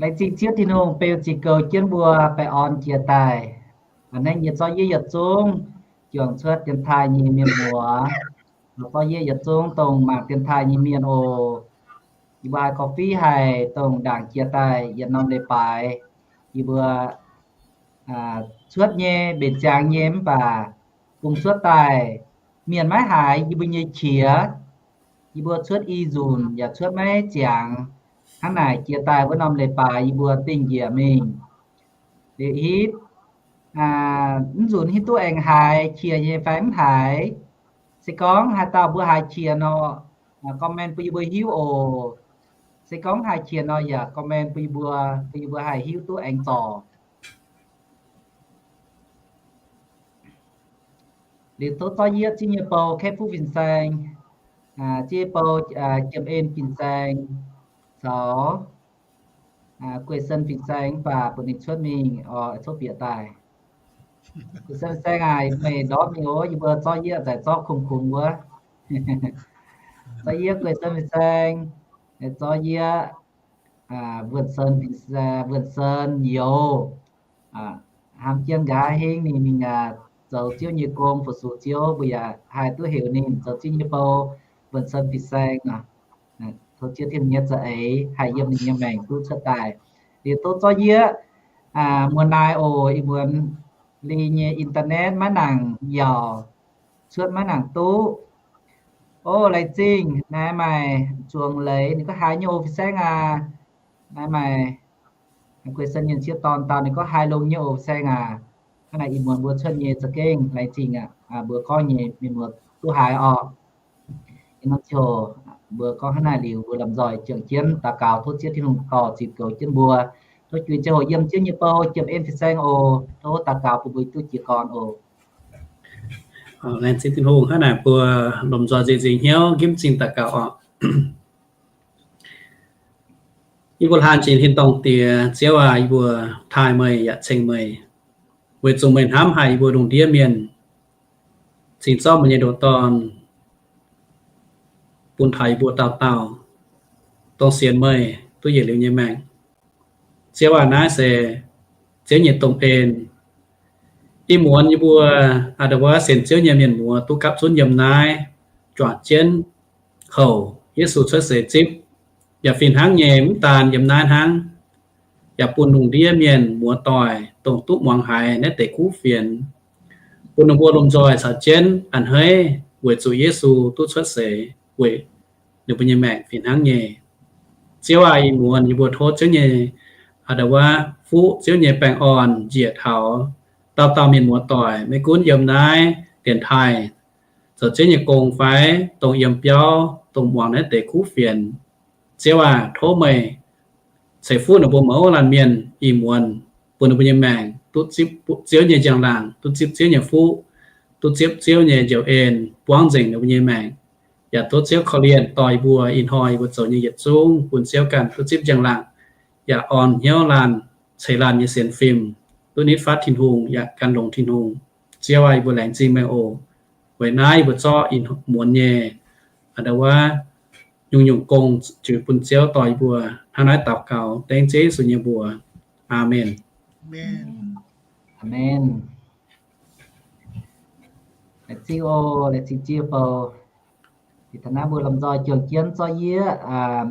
Laengz zingh Ziouv Tin-Hungh beu ziqc goux jienv mbuo baengh orn jiex daaih. A'hneiv nyei zorqv yie yietc zungv juangc cuotv dienx taaih nyei mienh muoz, zorqv yie yietc zungv dongh mangc dienx taaih nyei mienh oc. Yie mbuo haiz gorqv-fiqv haic dongh ndaangc jiex daaih yietc norm leiz-baaix yie mbuo cuotv nyei mbenc ziangx nyei mv baac bungx cuotv daaih mienh maiv haiz yie mbuo nyei qiex. Yie mbuo cuotv i nzunc yaac cuotv maiv ziangx. Hnangv naaic jiex daaih wuov norm leiz-baaix yie mbuo dingh njiec mingh. Liuz hitv, mv nzunc hitv duqv aengx haiz qiex nyei fai mv haiz. Se gorngv haaix dauh mbuo haiz qiex nor, comment bun yie mbuo hiuv oc. Se gorngv haiz qiex nor yaac comment bun yie mbuo, bun yie mbuo haih hiuv duqv aengx zorc. Liuz tov zorqv yie ziex nyei bou, Kaeqv Fuqv Fin-Saeng, ziex bou, Jiem En Fin-Saeng, caux Guei Sen Fin-Saeng, mv baac bun ninh cuotv mingh oc, cuotv bieqc daaih. Guei Sen Fin-Saeng aac, meih ndortv mingh oc, yie mbuo zorqv yie zaaih zorqv kungx-kungx wuov. Zorqv yie Guei Sen Fin-Saeng, zorqv yie Wuonh Sen, Wuonh Sen youz, hnamv jienv nqa'haav hingv ninh mingh zoux Ziouv nyei gong fu-sux Ziouv, mbuo yaac haih duqv heuc ninh zoux Ziouv nyei bou, Wuonh Sen Fin-Saeng nor. Tov Ziouv Tin-Hungh nyei za'eix haih yiem ninh nyei maengc duqv cuotv daaih. Liuz tov zorqv yie muonz naaiv oc, ih muonz liuz nyei internet maiv nangc yaauc, cuotv maiv nangc duqv. O, laengz zingh naaiv maaih zuangx leiz ninh gorngv haiz nyei oc, Fin-Saeng aac. Naaiv maaih Guei Sen Mienh sieqv dorn dau ninh gorngv haiz longx nyei oc, Fin-Saeng aac. Hnangv naaic ih muonz mbuo cuotv nyei za'gengh laengz zingh aqv. Mbuo gorngv nyei mienh muoz duqv haiz orqc. Ih hnoi ziouc mbuo gorngv hnangv naaic liuz, mbuo lomh nzoih juangc jienv daux gaux tov Ziouv Tin-Hungh dorh ziux goux jienv mbuo. Tov juix ziangh hoc yiem Ziouv nyei bou, Jiem En Fin-Saeng oc. Tov daux gaux bun mbuo duqv jiez gorn oc. Laengz zingh Tin-Hungh. Hnangv naaic mbuo lomh nzoih nziex nzingc hnyouv nqimv zingh daux gaux orqc. Yie mbuo hlan jiex tin-dorngh Diex, Ziouv aac, yie mbuo taaih meih yaac ceng meih, weic zuqc meih hnamv haic yie mbuo lungh ndiev mienh, cingx zorqv meih nyei ndoqc Dorn bun taux yie mbuo dauh dauh, dongh sienx meih duqv yietc liuz nyei maengc. Ziouv aac, naaiv se Ziouv nyei domh en. Ih muonz yie mbuo a'nda'wuov sienx Ziouv nyei mienh muoz duqv gapv zunv yiem naaiv juangc jienv houc Yesu cuotv seix zipv, yaac fih hnangv nyei mv daan yiem naaiv hnangv, yaac bun lungh ndiev mienh muoz-doic dongh duqv muangx haiz naaiv deix kuv fienx, bun ninh mbuo lomh nzoih caux jienv a'hneiv weic zuqc Yesu duqv cuotv seix weic ninh mbuo nyei maengc fih hnangv nyei. Ziouv aac, ih muonz yie mbuo tov Ziouv nyei a'nda'wuov fuqv, Ziouv nyei baengh orn njiec taux dauh dauh mienh muoz-doic, maiv gunv yiem naaiv dienx taaih zoux Ziouv nyei gong fai dongh yiem biauv, dongh muangx naaiv deix kuv fienx. Ziouv aac, tov meih ceix fuqv ninh mbuo mouz laanh mienh ih muonz, bun ninh mbuo nyei maengc duqv zipv Ziouv nyei njang-laangc, duqv zipv Ziouv nyei fuqv, duqv zipv Ziouv nyei njoux en buangv nzengc ninh mbuo nyei maengc. Yaac tov Ziouv korv-lienh dorh yie mbuo ih hnoi yie mbuo zoux nyei yietc zungv bun Ziouv ganh duqv zipv njang-laangc, yaac orn hnyouv laanh ceix laanh nyei sienx fim, duqv nitv fatv Tin-Hungh yaac gan longx Tin-Hungh. Ziouv aac, yie mbuo laengz zingh meih oc. Weic naaiv yie mbuo zorqv ih muonz nyei a'nda'wuov nyungc-nyungc gong juix bun Ziouv dorh yie mbuo. Hnangv naaiv daux gaux dengv Ziouv Yesu nyei mbuox. Aamen. Aamen. Laengz zingh oc, laengz zingh Ziouv bou. Ih taux naaiv mbuo lomh nzoih juangc jienv zorqv yie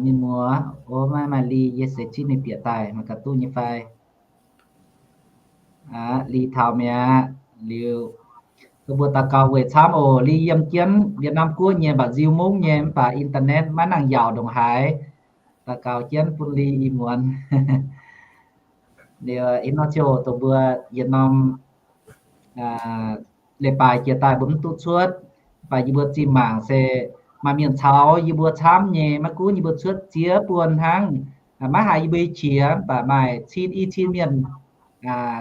mienh muoz. O, maiv maaih Li, yie se zipv ninh bieqc daaih maaih ga'duqv nyei fai? Aqv, Li taux mi'aqv. Liuz, mbuo daux gaux weic camv oc. Li yiem jienv Việt Nam guoqv nyei, mv baac nziu Mungv nyei, mv baac internet maiv nangc yaauc ndongc haaix. Daux gaux jienv bun Li ih muonz. Liuz ih hnoi ziouc dongh mbuo yietc norm leiz-baaix jiex daaih mbuo mv duqv cuotv, mv baac yie mbuo zinh mangc se maaih mienh caux yie mbuo camv nyei, maiv gunv yie mbuo cuotv ziex buonc hnangv, maiv haiz yie mbuo nyei qiex, mv baac maaih cin i cin mienh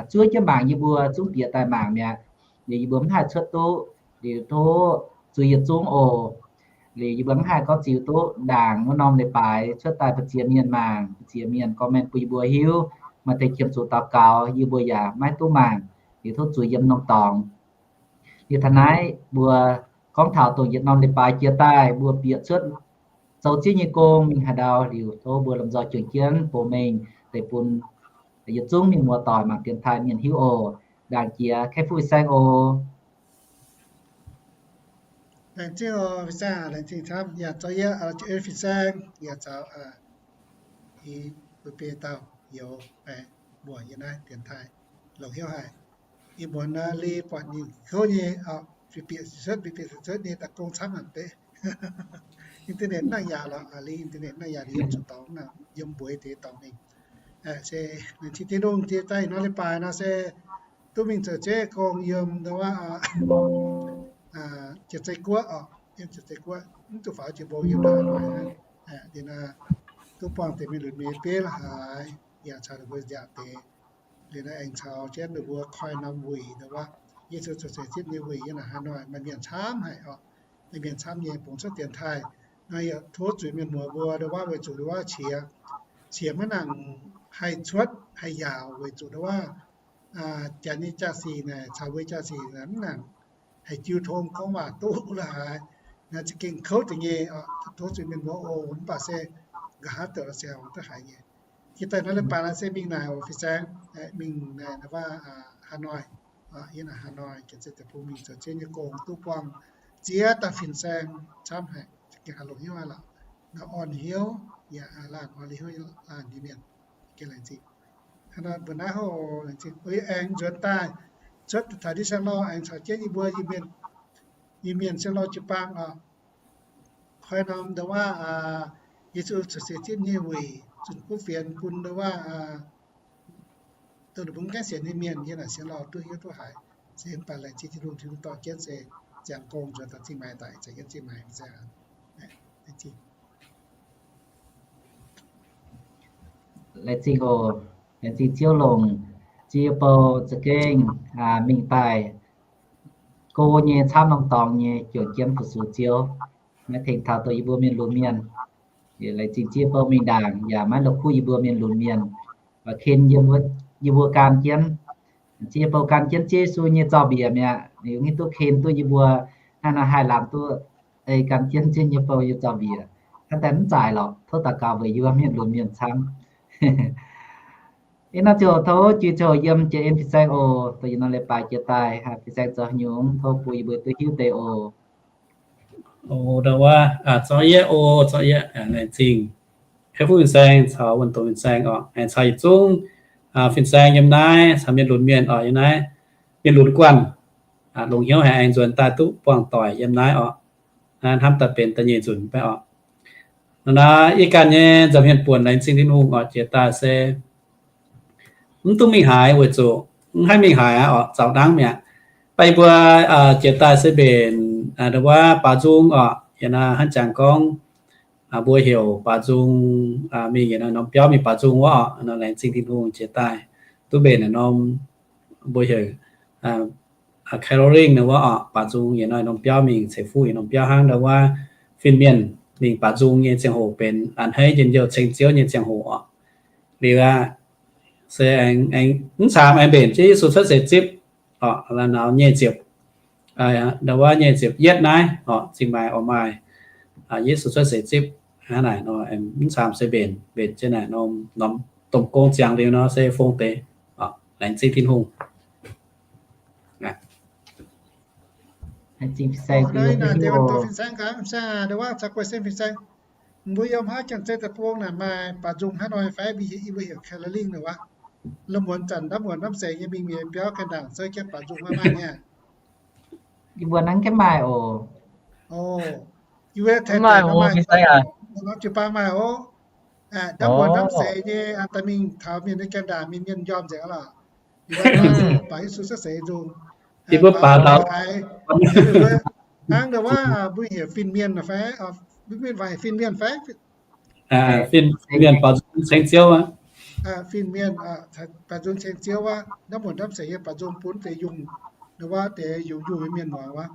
zuov jienv mangc yie mbuo, zungv bieqc daaih mangc mi'aqv. Liuz yie mbuo mv haih cuotv duqv, liuz tov zuiz yietc zungv oc. Liuz yie mbuo mv haih gorngv ziux duqv ndaangc wuov norm leiz-baaix cuotv daaih ba'ziex mienh mangc, ba'ziex mienh comment bun yie mbuo hiuv, maaih deix qiemx zuqc daux gaux yie mbuo yaac maiv duqv mangc, liuz tov zuiz yiem norm dorngx. Liuz taux naaiv mbuo gorngv taux dongh yietc norm leiz-baaix jiex daaih mbuo bieqc cuotv zoux Ziouv nyei gong mingh haaix ndau, liuz tov mbuo lomh nzoih juangc jienv bouh mengh deix bun yietc zungv mienh muoz-doic mangc dienx taaih mienh hiuv oc. Ndaangc jiex Kaiv Fu Fin-Saeng oc. Laengz zingh oc, Fin-Saeng, laengz zingh camv. Yaac zoux yie, Fin-Saeng, yaac caux i mbuo biei dauh youz, mbuox yie naaiv dienx taaih longx hnyouv haic. Ih muonz naaiv li buatc ninh kouv nyei, bieqc bieqc cuotv, bieqc bieqc cuotv nyei daaih gong camv aqv deix. Internet nangh yaac lorqc, li internet nangh yaac yiem zuqc dorngx, yiem mbueiz deix dorngx mingh. Se laengz zingh Tin-Hungh jiex daaih nor leiz-baaix nor se duqv mingh zoux jeiv gong yiem ndau wuov Janx-Zei Guoqv oc, yiem Janx-Zei Guoqv, mv zuqc faaux jiex mbong yiem naaiv. Liuz naaiv duqv buangh deix mienh lunx mienh bieiv la'haaix, yaac caux ninh mbuo nziaauc deix. Liuz naaiv aengx caux jienv ninh mbuo koi norm wuic ndau wuov, Yesu cuotv seix zipv nyei wuic yiem naaic Hà Nội maaih mienh camv haic oc. Maaih mienh camv nyei bungx cuotv dienx taaih. Naaiv yaac tov zuiz mienh muoz mbuo ndau wuov weic zuqc ndau wuov qiex, qiex maiv nangc haih cuotv haih yaauc weic zuqc ndau wuov Janx nyei jaa-sic naaic caux mbuo jaa-sic naaic mv nangc haih jiu tong gorngv waac duqv la'haaix. Naaiv za'gengh kouv deix nyei oc, tov zuiz mienh mbuo oc. Mv baac se nqa'haav douc la'siangx duqv haiz nyei. Jiex daaih naaiv leiz-baaix naaiv se mingh naaic oc, Fin-Saeng, mingh naaic ndau wuov Hà Nội, yiem naaic Hà Nội Janx-Zei Deic-Bung mingh zoux jienv nyei gong duqv buangh ziex dauh fin-saeng camv haic, za'gengh haih longc hnyouv aqv lorqc. Naaiv orn hnyouv yaac laanh orn hnyouv laanh nyei mienh. Gengh laengz zingh. Hnangv naaiv mbuo naaiv hoc laengz zingh, aengx nzuonx daaih cuotv taux ndiev Seng Lauv aengx caux jienv yie mbuo Iu-Mienh, Iu-Mienh Seng Lauv jiu-baang oc. Koi norm ndau wuov Yesu cuotv seix zipv nyei wuic zunh kuv fienx bun ndau wuov dongh ninh mbuo mv gaengh sienx nyei mienh yiem naaic Seng Lauv duqv hiuv duqv haiz. Se mv baac laengz zingh Tin-Hungh, Tin-Hungh dorh jienv se ziangh gong nzuonx daaih Zingh Maix daic, ziangh jienv Zingh Maix. Laengz zingh oc. Laengz zingh Ziouv longc ziex bou za'gengh mingh daaih go nyei camv norm dorngx nyei juangc jienv fu-sux Ziouv. Maiv tengx taux dongh yie mbuo mienh lunx mienh. Laengz zingh ziex bou mingh ndaangc yaac maiv la'kuqv yie mbuo mienh lunx mienh, ken yie mbuo gan jienv. Ziex bou gan jienv Ziouv Yesu nyei zorqv mbiec mi'aqv. Liuz maiv duqv ken duqv yie mbuo hnangv naaiv haih lamh duqv ei gan jienv Ziouv nyei bou nyei zorqv mbiec. Hnangv daaih mv zaaix lorqc, tov daux gaux weic yie mbuo mienh lunx mienh camv. Ih nor ziouc tov jiex ziouc yiem jiex en fin-saeng oc. Dongh ih nor leiz-baaix jiex daaih fin-saeng zoux haaix nyungc tov bun yie mbuo duqv hiuv deix oc. Oc, ndau wuov zorqv yie oc, zorqv yie laengz zingh Kaiv Fu fin-saeng caux Wuonh Dongx fin-saeng oc, aengx caux yietc zungv fin-saeng yiem naaiv caux mienh lunx mienh oc, yiem naaiv mienh lunx guanh longc hnyouv haic aengx nzuonx daaih duqv buangh doic yiem naaiv oc. Hnamv daaih benx da'nyeic nzunc mv bei oc. Nor naaiv yie ganh nyei nza'hmien buonc laengz zingh Tin-Hungh oc, jiex daaih se mv duqv mingh haaix weic zuqc mv haih mingh haaix aqv oc, zaux nangv mi'aqv. Baac yie mbuo jiex daaih se mbenc ndau wuov baaux nzung oc, yie naaiv hnangv jangx gorngv mbuo heuc baaux nzung mingh, yie naaiv norm biauv mingh baaux nzung wuov oc. Nor laengz zingh Tin-Hungh jiex daaih duqv mbenc norm mbuo heuc caroling nor wuov oc, baaux nzung yie naaiv norm biauv mingh ceix fuqv yie norm biauv hnangv ndau wuov fin-mienh mingh baaux nzung nyei ziangh hoc benx a'hneiv njien-youh ceng Ziouv nyei ziangh hoc oc. Liuz aqv, se aengx mv caamx aengx mbenc jienv Yesu cuotv seix zipv oc, nauz nyei ziepc, ndau wuov nyei ziepc yietv naaiv oc, Zingh Maix oc maaih Yesu cuotv seix zipv hnangv naaic nor, mv caamx se mbenc, mbenc jienv naaic norm, norm domh gong ziangx liuz nor se fong deix. Laengz zingh Tin-Hungh. Mbuo yiem haaix Janx-Zei Deic-Bung naaic maaih baaux nzung hnangv nor fai? Mbuo heuc caroling nor wuov. La'muonz zanc ndamv muonz ndamv seix nyei mingh mienh biauv ganh ndaangc zouv jienv baaux nzung maiv maaih nyei. Yie mbuo naaiv gengh maaih oc. Yie mbuo tengx tengx maaih, jiu-baang maaih oc. Ndamv muonz ndamv seix nyei daaih mingh taux mienh nyei ganh ndaangc, mienh mienh njormh nzengc aqv lorqc. Baac Yesu cuotv seix nzung. Yie mbuo baaux taux hnangv ndau wuov mbuo heuc fin-mienh fai, mbuo mienh waac heuc fin-mienh fai? Fin-mienh baaux nzung ceng Ziouv aqv. Fin-mienh baaux nzung ceng Ziouv wuov, ndamv muonz ndamv seix nyei baaux nzung bun deix yungh, ndau wuov deix yungh yungh nyei mienh muangx wuov.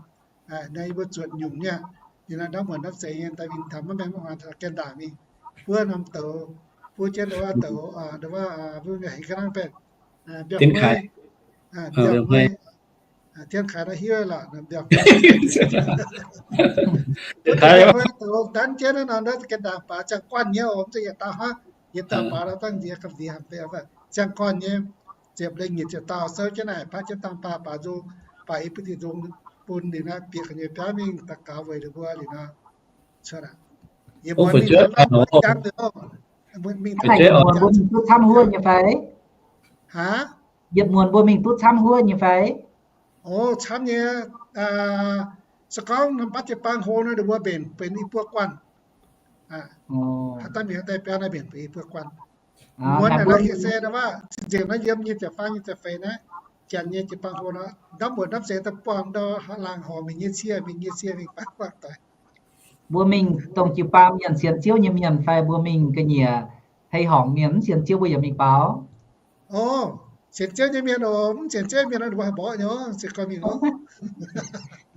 Naaiv yie mbuo zuotc nyungc nyei aqv. Ninh naaiv ndamv muonz ndamv seix nyei daaih mingh taux maiv maengx maiv muangx taux ganh ndaangc mingh, buov norm douz, buov jienv ndau wuov douz, ndau wuov mbuo heuc ga'nangv benx mbiauz-huei, mbiauz-huei, Tien Kaaix naaiv hiuv lorqc, mbiauz-huei, mbiauz-huei douz danv jienv naaiv nor, ganh ndaangc baaux ziangh guanh nyei oc, mv zeiz yietc dauh hnangv. Yie daaih baaux nor dangh nziex ga'nziex haic, ziangh gorn nyei ziepc lengh nyic ziepc dauh souv jienv naaic, paaiv jienv dangh baac baac nzung, baac yie bun ninh nzung bun ninh naaiv bieqc ga'nyei biauv mingh daux gaux weic ninh mbuo liuz nor. Yietc muonz mbuo mingh duqv camv huov nyei fai? Haa? Yietc muonz mbuo mingh duqv camv huov nyei fai? O, camv nyei. Se gorngv norm baav jiez baang hlo nor, ninh mbuo mbenc benx i buo guanh. Haaix dauh mingh haaix dauh biauv naaiv mbenc benx i buo guanh. Muonz naaic se nor, cing-nzengc naaiv yiem nyei ziepc faam nyei ziepc feix naaiv, janx nyei jiez baang hlo nor, ndamv muonz ndamv seix daaih buangh ndau laangz horc mingh nyei cie, mingh nyei cie mingh faix buangh doic. Mbuo mingh dongh jiu-baang mienh, sienx Ziouv nyei mienh fai mbuo mingh ga'nyiec hei horngc mienh mv sienx Ziouv mbuo yaac mingh baaux? O, sienx Ziouv nyei mienh oc, mv sienx Ziouv mienh nor, ninh mbuo haih mborqv nyei, se gorngv mingh oc.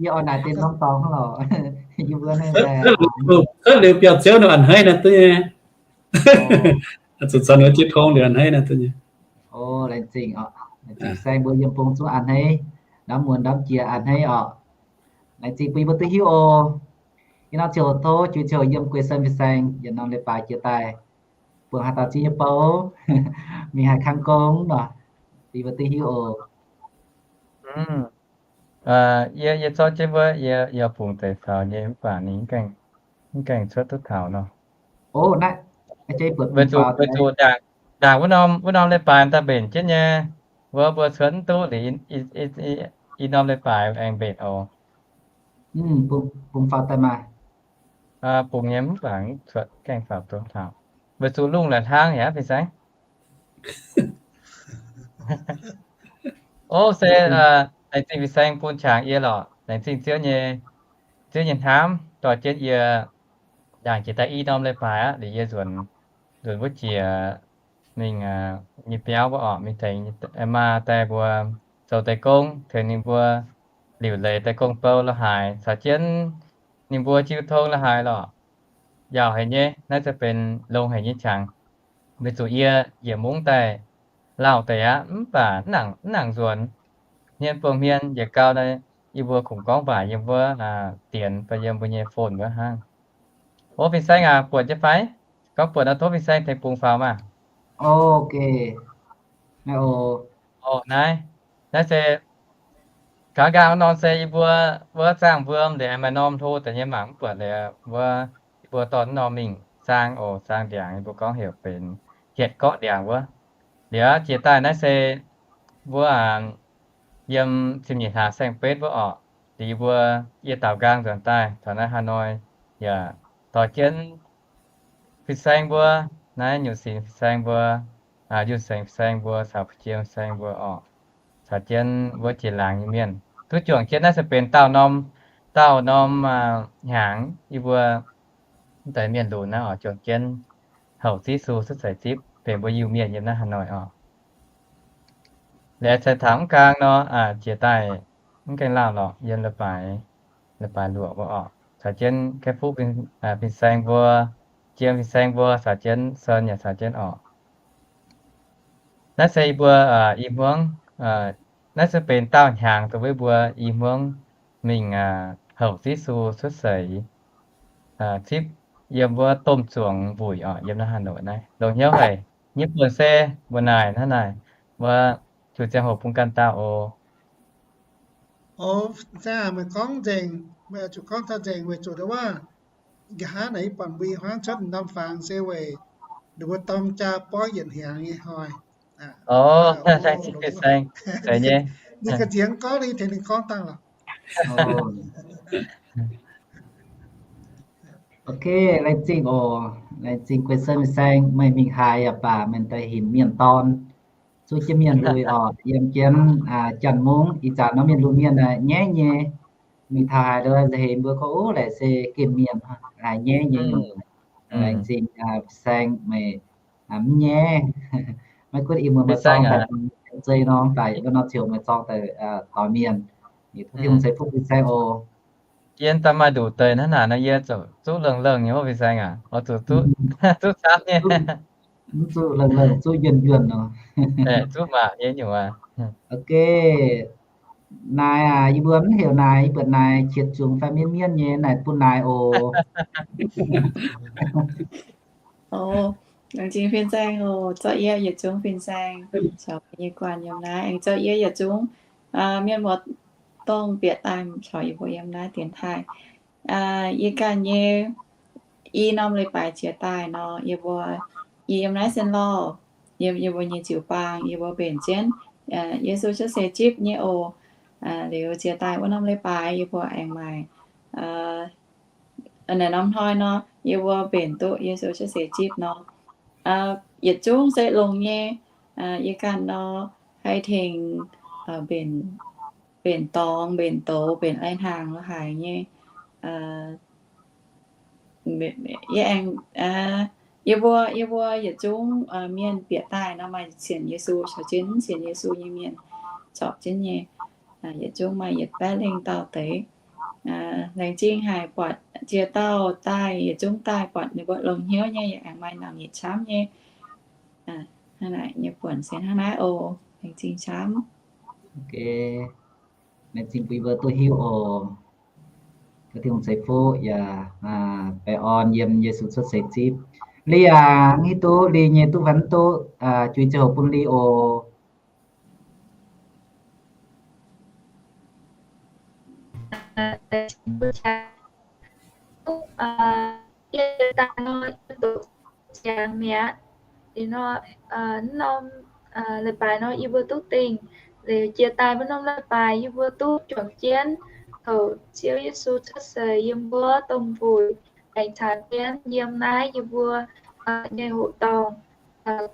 Yie oix naaic deix norm dorngx lorqc. Yie mbuo naaiv cuotv liuz biauv-ziouv nor a'hneiv naaiv duqv nyei. Zuqc caux ninh mbuo jiu tong liuz a'hneiv naaiv duqv nyei. O, laengz zingh oc. Laengz zingh saeng mbuo yiem bung zungv a'hneiv, ndamv muonz ndamv jiex a'hneiv oc. Laengz zingh bun yie mbuo duqv hiuv oc. Ih norm ziouc tov juix ziouc yiem guei sen fin-saeng yietc norm leiz-baaix jiex daaih, buangh haaix dauh ziex nyei bou, mingh haaix kang gong nor, bun yie mbuo duqv hiuv oc. Yie, yie zorqv jienv wuov, yie, yie bungx deix faaux nyei mv baac ninh mv gaengh cuotv duqv taux nor. O, naaiv, weic zuqc ndaangc wuov norm, wuov norm leiz-baaix daaih mbenc jienv nyei, wuov mbuo cuotv mv duqv liuz, i norm leiz-baaix aengx mbenc oc. Bungx faaux daaih maah. Bungx nyei mv baac cuotv gaengh faaux duqv taux, weic zuqc lungh la'hlang yaac fin-saeng. O, se laengz zingh fin-saeng bun qangx yie lorqc. Laengz zingh Ziouv nyei, Ziouv nyei hnamv dorh jienv yie ndaangc jiex daaih i norm leiz-baaix aqv. Liuz yie nzuonx, nzuonx wuov jiex mingh nyei biauv wuov orqc, mingh tengx maa daaih mbuo zoux deix gong, tengx ninh mbuo liuc leiz daaih gong bou lo haaix, caux jienv ninh mbuo jiu tong lo haaix lorqc. Yaac haic nyei, naaiv se benx longx haic nyei qangx. Weic zuqc yie yietc mungv daaih lauh deix aqv, mv baac mv nangc nzuonx. Hmien buangh hmien yietc gau, yie mbuo kungx gorngv waac yiem wuov dienx fai yiem mbuo nyei phone wuov hnangv. O, fin-saeng aac, buatc nyei fai? Gorngv buatc nor tov fin-saeng tengx bungx faaux maah. O, naaiv, naaiv se kangx nqaang norm se yie mbuo wuov zaangh mbuo liuz aengx maaih norm hlo deix nyei mangc mv buatc liuz wuov, yie mbuo dorh norm mingh zaang oc, zaang ndiangx yie mbuo gorngv heuc benx hietc gorqv ndiangx wuov. Liuz jiex daaih naaiv se mbuo yiem ziepc nyeic hlaax saeng-betv wuov orqc. Liuz yie mbuo, yie daaux nqaang nzuonx daaih taux naaiv Hà Nội yaac dorh jienv fin-saeng mbuo, naaiv nyungc sinx fin-saeng mbuo, Yunh Sengx fin-saeng mbuo caux Fu'jiem fin-saeng mbuo orqc, caux jienv wuov jiex laangz nyei mienh duqv juangc jienv. Naaiv se benx dauh norm, dauh norm hnyangx yie mbuo mv deix mienh lunx naaiv oc, juangc jienv houc Ziqv Yesu cuotv seix zipv benx mbuo Iu-Mienh yiem naaiv Hà Nội oc. Liuz ceix taux mv gaang nor, jiex daaih mv gaengh lauh lorqc, yiem leiz-baaix, leiz-baaix luoqc mbuo orqc, caux jienv Kaeqv Fuqv fin-saeng mbuo, Jiem fin-saeng mbuo caux jienv, Sen yaac caux jienv orqc. Naaiv se yie mbuo i hmuangv, naaiv se benx daauh hnyangx dongh mbuo i hmuangv mingh houc Ziqv Yesu cuotv seix zipv yiem wuov domh zuangx wuic orqc, yiem naaiv Hà Nội naaiv. Longx hnyouv haic nyei buonc se mbuo naaic hnangv naaic, mbuo zuqc ziangh hoc bun ganh dauh oc. O, meih gorngv nzengc, meih zuqc gorngv taux nzengc weic zuqc wuov, nqa'haav naaic yie buatc mbuo i hmuangv cuotv norm fangx se weic ninh mbuo dorng jaa borngv yietc hnyangx nyei hnoi. O, laengz zingh fin-saeng. Ninh ga'nziex gorngv, ninh tengx ninh gorngv dangh lorqc. Ok, laengz zingh oc. Laengz zingh Guei Sen fin-saeng, meih mingh haaix yaac baac meih daaih hinc mienh dorn, zuqv jienv mienh lui orqc, yiem jienv Janx-Mungv. Ih zanc nor mienh lunx mienh nyaiv nyei. Mingh taux haaix nor nza'heix mbuo gorngv, o, laaic se gemh mienh, haiz nyaiv nyei nyungc. Laengz zingh fin-saeng meih mv nyaiv. Maiv gunv ih muonz meih zorng daaih zei nor, daaih wuov nor ziouc meih zorng daaih doix mienh. Yie duqv Tin-Hungh ceix fuqv fin-saeng oc. Yie daaih maaih nduqc deix hnangv naaic nor, yie zuqc zuqv lengh lengh nyei, fin-saeng aac, oix zuqc zuqv camv nyei. Mv zuqc lengh lengh, zuqv yuonh yuonh nor. Zuqv maac nyei nyungc aqv. Ok. Naaic aac, yie mbuo mv heuc naaic, yie buatc naaic qietc zungx fai mienv mienv nyei, naaic bun naaic oc. Laengz zingh fin-saeng oc. Zorqv yie yietc zungv fin-saeng caux yie guanh yiem naaiv, aengx zorqv yie yietc zungv mienh muoz dongh bieqc daaih caux yie mbuo yiem naaiv dienx taaih. Yie ganh nyei i norm leiz-baaix jiex daaih nor, yie mbuo, yie yiem naaiv Saint Lawrence, yiem yie mbuo nyei jiu-baang, yie mbuo mbenc jienv Yesu cuotv seix zipv nyei oc. Liuz jiex daaih wuov norm leiz-baaix yie mbuo aengx maaih naaiv norm hnoi nor, yie mbuo mbenc duqv Yesu cuotv seix zipv nor, yietc zungv se longx nyei. Yie ganh nor haih tengx mbenc dorngx, mbenc douz, mbenc lai-hnaangx lo haaix nyei. Yie aengx, yie mbuo, yie mbuo yietc zungv mienh bieqc daaih nor maaih sienx Yesu caux jienv mv sienx Yesu nyei mienh zorpc jienv nyei. Yietc zungv maaih yietc baeqv lengh dauh deix. Laengz zingh haic buatc jiex dauh daaih, yietc zungv daaih buatc ninh mbuo longx hnyouv nyei, yaac aengx maaih nangc nyeic camv nyei. Hnangv naaic nyei buonc se hnangv naaiv oc. Laengz zingh camv. Laengz zingh bun yie mbuo duqv hiuv oc. Tov Tin-Hungh ceix fuqv yaac baengh orn yiem Yesu cuotv seix zipv. Li yaac mv hiuv duqv, Li nyei duqv fai mv duqv, juix ziangh hoc bun Li oc. Jiex daaih nor, norm leiz-baaix nor yie mbuo duqv dingh. Liuz jiex daaih mbuo norm leiz-baaix yie mbuo duqv juangc jienv houc Ziouv Yesu cuotv seix yiem mbuo domh wuic, aengx caux jienv yiem naaiv yie mbuo nyei hoqc dorngh,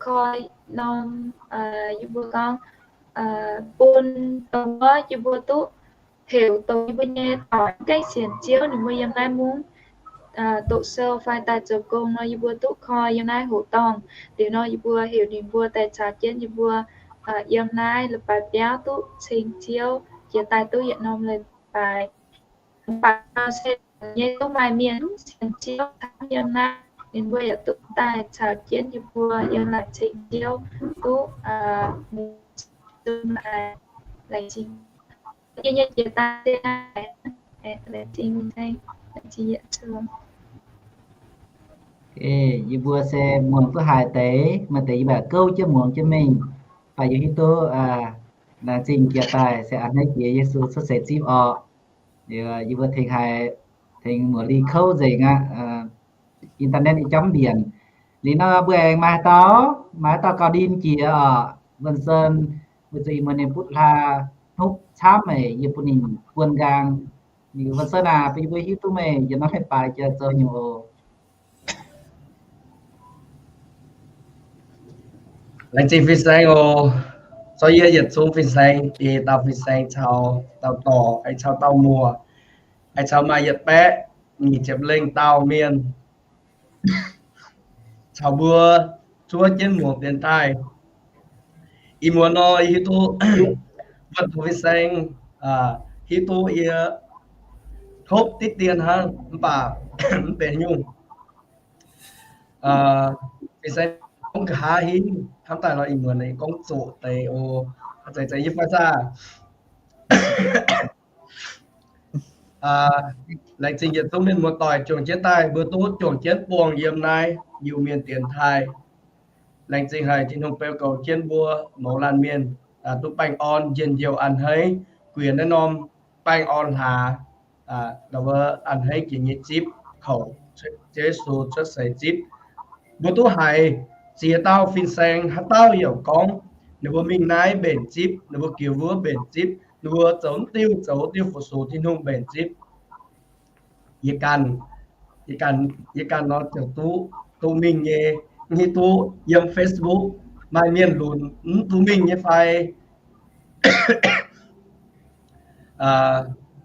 koi norm, yie mbuo gorngv, bun dongh wuov yie mbuo duqv heuc dongh yie mbuo nyei doic mv gaengh sienx Ziouv ninh mbuo yiem naaiv mungv doqc sou fai daaih zoux gong nor, yie mbuo duqv koi yiem naaiv hoqc dorngh. Liuz nor yie mbuo heuc ninh mbuo daaih caux jienv yie mbuo yiem naaiv leiz-baaix biauv duqv ceng Ziouv, jiex daaih duqv yietc norm leiz-baaix. Mv baac nor se nyei duqv maaih mienh mv sienx Ziouv camv yiem naaiv, ninh mbuo yaac duqv daaih caux jienv yie mbuo yiem naaic ceng Ziouv duqv laengz zingh. Yie nyei jiex daaih se naaiv, laengz zingh, laengz zingh yietc zungv. Yie mbuo se muangx duqv haic deix, maaih deix yie mbuo gouv jienv muangx jienv mingh, mv baac yie hiuv duqv laengz zingh jiex daaih se a'hneiv jiex Yesu cuotv seix zipv orqc. Yie mbuo tengx haiz, tengx muoz-Li kouv nzengc aqv. Internet i jomv mbienc. Liuz nor mbuo aengx maaih haaix dauh, maaih haaix dauh gauh ndin jiex orqc? Vincent, weic zuqc ih muonz ninh butv hlaax hnupv camv, meih yie bun ninh buon nqaang. Liuz Vincent aac, bun yie mbuo hiuv duqv meih yietc norm leiz-baaix jiex zoux nyungc oc. Laengz zingh fin-saeng oc. Zorqv yie yietc zungv fin-saeng, diex dauh fin-saeng caux dauh dorc, aengx caux dauh muoc, aengx caux maaih yietc baeqv nyic ziepc lengh dauh mienh caux mbuo zuov jienv muangx dienx taaih. Ih muonz nor hiuv duqv wuov dauh fin-saeng hiuv duqv yie hopv diqv dien hnangv, mv baac mv benx nyungc. Fin-saeng gorngv nqa'haav hingv hnamv daaih nor, ih muonz gorngv zoqc deix oc. Zeiz zeiz yie fai zaah. Laengz zingh yietc zungv mienh muoz-doic juangc jienv daaih, mbuo duqv juangc jienv buangh yiem naaiv Iu-Mienh dienx taaih. Laengz zingh haic Tin-Hungh beu goux jienv mbuo mouz laanh mienh duqv baengh orn, njien-youh a'hneiv guiex naaiv norm baengh orn hlaax, wuov a'hneiv jiex nyei zipv, kouv Yesu cuotv seix zipv. Mbuo duqv haiz ziex dauh fin-saeng haaix dauh yaac gorngv ninh mbuo mingh naaiv mbenc zipv, ninh mbuo giux wuov mbenc zipv, ninh mbuo zoux mv diuh zoux diuh fu-sux Tin-Hungh mbenc zipv. Yie ganh, yie ganh, yie ganh nor ziouc duqv, duqv mingh nyei. Mv hiuv duqv yiem Facebook maaih mienh lunx mv duqv mingh nyei fai?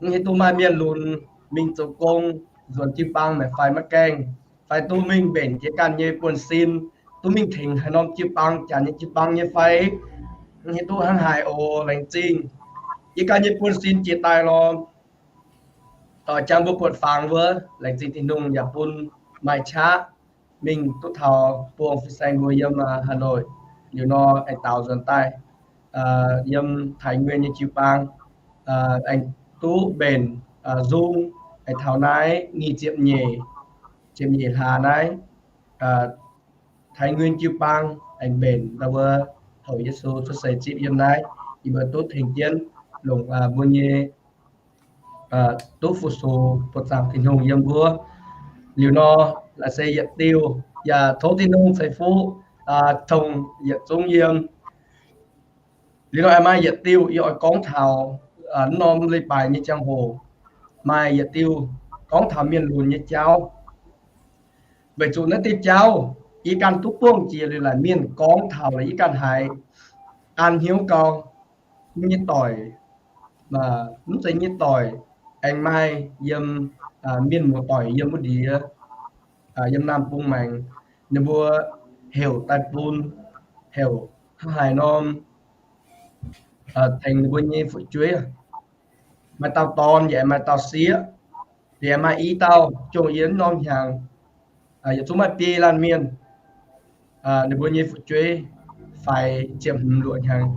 Mv hiuv duqv maaih mienh lunx mingh zoux gong nzuonx jiu-baang naaic fai maiv gaengh, fai duqv mingh mbenc jiex ganh nyei buonv-sin, duqv mingh tengx haaix norm jiu-baang, janx nyei jiu-baang nyei fai? Mv hiuv duqv hnangv haaix oc. Laengz zingh yie ganh nyei buonv-sin jiex daaih lorqc. Doix jangx mbuo buatc fangx wuov, laengz zingh Tin-Hungh yaac bun maaih qaqv mingh duqv taux buangh fin-saeng mbuo yiem Hà Nội. Liuz nor aengx daaux nzuonx daaih yiem Thái Nguyên nyei jiu-baang, aengx duqv mbenc Zoom aengx taux naaiv nyic ziepc nyeic, ziepc nyeic hlaax naaiv, Taiv Nguyen jiu-baang aengx mbenc ndau wuov houc Yesu cuotv seix zipv yiem naaiv, yie mbuo duqv tengx jienv longc mbuo nyei duqv fu-sux buoqc zaangc Tin-Hungh yiem wuov. Liuz nor, laaix se yietc diuh yaac tov Tin-Hungh ceix fuqv tongx yietc zungv yiem. Liuz nor aengx maaih yietc diuh yie oix gorngv taux wuov norm leiz-baaix nyei ziangh hoc, maaih yietc diuh gorngv taux mienh lunx nyei jauv. Weic zuqc naaiv diuh jauv yie ganh duqv buangh jiex liuz laaix mienh gorngv taux laaix yie ganh haiz an hnyouv gau. Mv nyei doic, mv zeiz nyei doic, aengx maaih yiem mienh muoz-doic yiem wuov ndiev, yiem Naamh Bung maengx, ninh mbuo heuc daaih bun, heuc hnangv haaix norm tengx ninh mbuo nyei fu'jueiv. Maaih dauh dorn yaac maaih dauh sieqv, yaac maaih i dauh jongh yie norm hnyangx, yietc zungv maaih biei laanh mienh. Ninh mbuo nyei fu'jueiv faix ziepc hmz luoqc hnyangx,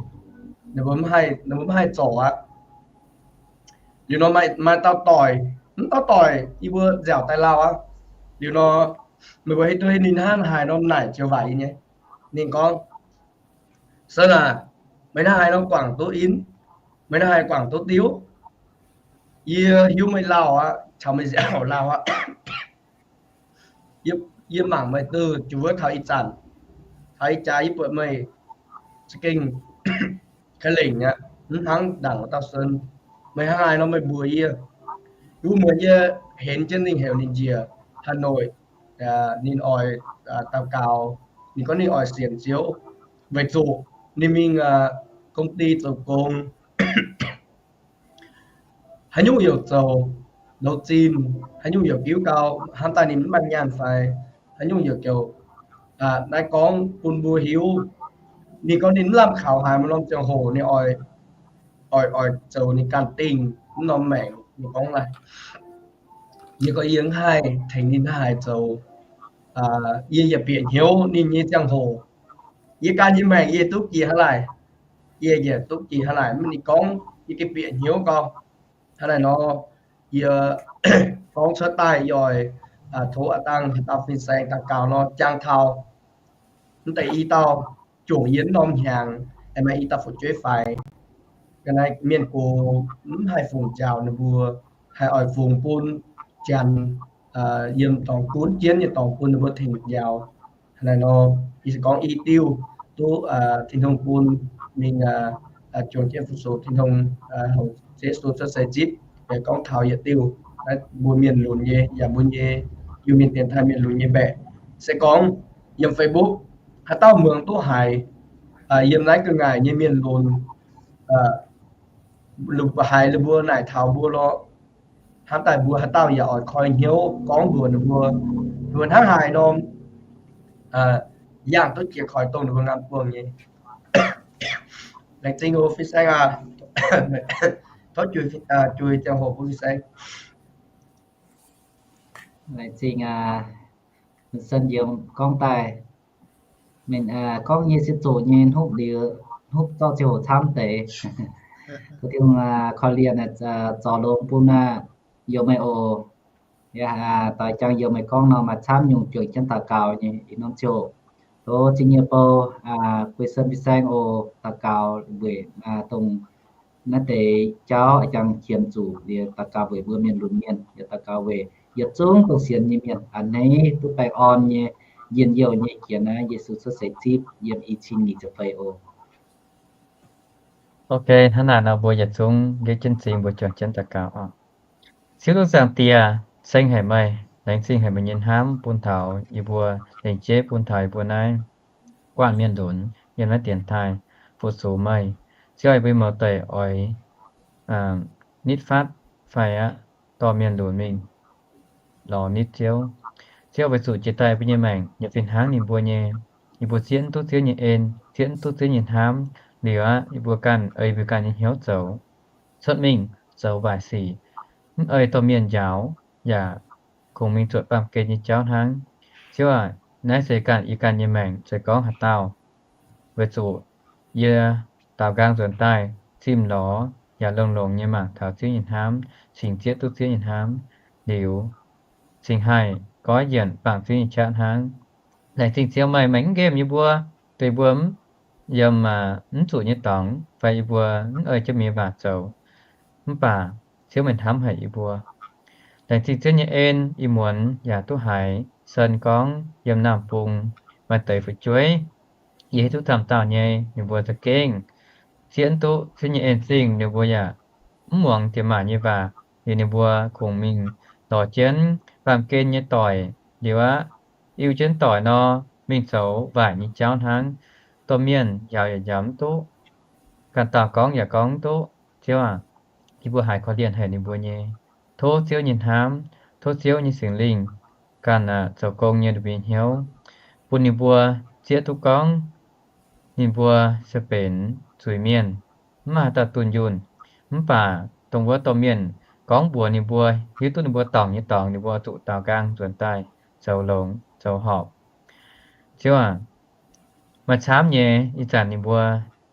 ninh mbuo mv haih zorc aqv. Liuz nor maaih dauh doic, mv dauh doic yie mbuo nziaauc daaih lauh aqv. Liuz nor meih mbuo hiuv duqv ninh hnangv haaix norm naaic joux waaic nyei. Ninh gorngv, Sen aac, meih hnangv haaix nor guangc duqv in? Meih hnangv haaix guangc duqv diuv? Yie hiuv meih lauh aqv, caux meih nziaauc lauh aqv. Yie mangc meih duqv juov taux ih zanc, taux ih jaax yie buatc meih za'gengh ka'lengc aqv, mv hnangv ndaangc wuov dauh sen. Meih hnangv haaix nor meih mbuox yie? Wuov muonz yie henv jienv ninh heuc ninh njiec Hà Nội, ninh oix daux gaux, ninh gorngv ninh oix sienx Ziouv, weic zuqc ninh mingh công ty zoux gong, haaix nyungc yaac zoux, louz zinh, haaix nyungc yaac biuv gau, hnamv daaih ninh mv maaih nyaanh fai haaix nyungc yaac goux. Naaiv gorngv bun mbuo hiuv, ninh gorngv ninh mv lamh kaux haaix norm ziangh hoc ninh oix, oix, oix zoux ninh ganh dingh mv norm maengc. Ninh gorngv naaiv, yie gorngv yie mv haih tengx ninh hnangv haaix zoux. Yie yaac bieqc hnyouv ninh nyei ziangh hoc, yie ganh nyei maengc yie duqv jiex hnangv laaic, yie yaac duqv jiex hnangv laaic. Mv ninh gorngv yie gengh bieqc hnyouv gau. Hnangv naaiv nor, yie gorngv cuotv daaih yie oix tov a'dangh haaix dauh fin-saeng daux gaux nor jangx taux mv deix i dauh jomc yie norm hnyangx, aengx maaih i dauh fu'jueiv faix. Ga'naaiv mienh gox mv haih fungx njaaux ninh mbuo, haih oix fungx bun Janx yiem dorngx gunv jienv nyei dorngx bun ninh mbuo tengx njaaux. Hnangv naaiv nor, yie se gorngv i diuh duqv Tin-Hungh bun mingh juangc jienv fu-sux Tin-Hungh, houc Yesu cuotv seix zipv. Yaac gorngv taux yietc diuh naaiv mbuo mienh lunx nyei yaac mbuo nyei Iu-Mienh dienx taaih mienh lunx nyei mbaeqc. Se gorngv yiem Facebook haaix dauh muangx duqv haiz yiem naaiv ga'ngaaic nyei mienh lunx, haiz ninh mbuo naaic taux mbuo lorqc. Hnamv daaih mbuo haaix dauh yaac oix koi hnyouv gorngv mbuox ninh mbuo, mbuo hnangv haaix norm yangh duqv jiex koi dongh ninh mbuo ngamv buangh nyei. Laengz zingh oc fin-saeng aac. Tov juix ziangh hoc bun fin-saeng. Laengz zingh Sen Yiem gorngv daaih. Mienh gorngv nyei se zoqc nyei, hnupv liuz, hnupv zorqv ziangh hoc camv deix. Korv-lienh, korv-lienh zorc longx bun aqv, youz meih oc. Doix jangx youz meih gorngv nor maaih camv nyungc juangc jienv daux gaux nyei i norm ziouc. Tov zingh nyei bou, guei sen fin-saeng oc, daux gaux weic dongh naaiv deix jauv jangx qiemx zuqc liuz daux gaux weic mbuo mienh lunx mienh, yaac daux gaux weic yietc zungv dongh sienx nyei mienh a'hneiv duqv baengh orn nyei, njien-youh nyei jiex naaiv Yesu cuotv seix zipv yiem i cin nyic ziepc feix oc. Ok, hnangv naaic nor mbuo yietc zungv nqemh jienv m'zing mbuo juangc jienv daux gaux oc. Ziouv Tin-Hungh Zaangc Diex, ceng haic meih, laengz zingh haic meih nyei hnamv bun taux yie mbuo, lengc jeiv bun taux yie mbuo naaiv guanh mienh lunx yiem naaiv dienx taaih fu-sux meih. Ziouv, yie mbuo mouz deic oix nitv fatv fai aqv dorh mienh lunx mingh lorz nitv Ziouv. Ziouv, weic zuqc jiex daaih mbuo nyei maengc yaac fih hnangv ninh mbuo nyei. Yie mbuo zieqv mv duqv Ziouv nyei en, zieqv mv duqv Ziouv nyei hnamv. Liuz aqv, yie mbuo ganh ei mbuo ganh nyei hnyouv zoux, cuotv mingh zoux waaic sic, mv ei domh mienh njaaux, yaac kungx mingh zuotc baamh gen nyei jauv hnangv. Ziouv aac, naaiv se ganh yie ganh nyei maengc se gorngv haaix dauh, weic zuqc yie daaux nqaang nzuonx daaih zimh lorz yaac longx-longx nyei mangc taux Ziouv nyei hnamv, cingx zieqv duqv Ziouv nyei hnamv, liuz cingx haih goiv yienc bangc Ziouv nyei qaqv hnangv. Laengz zingh Ziouv meih, meih mv nqemh yie mbuo, deix mbuo yiem mv zuqc nyei dorngx fai yie mbuo mv ei jienv mienh waac zoux, mv baac Ziouv meih hnamv haic yie mbuo. Laengz zingh Ziouv nyei en, ih muonz yaac duqv haiz Sen gorngv yiem Naamh Bung maaih deix fu'jueiv, yie hiuv duqv camv dauh nyei, ninh mbuo za'gengh zieqv duqv Ziouv nyei en zingh, ninh mbuo yaac mv muangx diex maac nyei waac. Liuz ninh mbuo kungx mingh lorz jienv baamh gen nyei doic liuz aqv, iu jienv doic nor, mingh zoux waaic nyei jauv hnangv. Domh mienh njaaux yaac njaaux mv duqv, ganh dauh gorngv yaac gorngv mv duqv. Ziouv aac, yie mbuo haiz korv-lienh haic ninh mbuo nyei. Tov Ziouv nyei hnamv, tov Ziouv nyei Singx Lingh ganh zoux gong nyei ninh mbuo nyei hnyouv, bun ninh mbuo zieqv duqv gorngv ninh mbuo se benx zuiz-mienh, mv maaih haaix dauh dunh yunh. Mv baac dongh wuov domh mienh gorngv mbuox ninh mbuo, hiuv duqv ninh mbuo dorngc nyei dorngx, ninh mbuo zuqc daaux nqaang nzuonx daaih zoux longx zoux horpc. Ziouv aac, maaih camv nyei, ih zanc ninh mbuo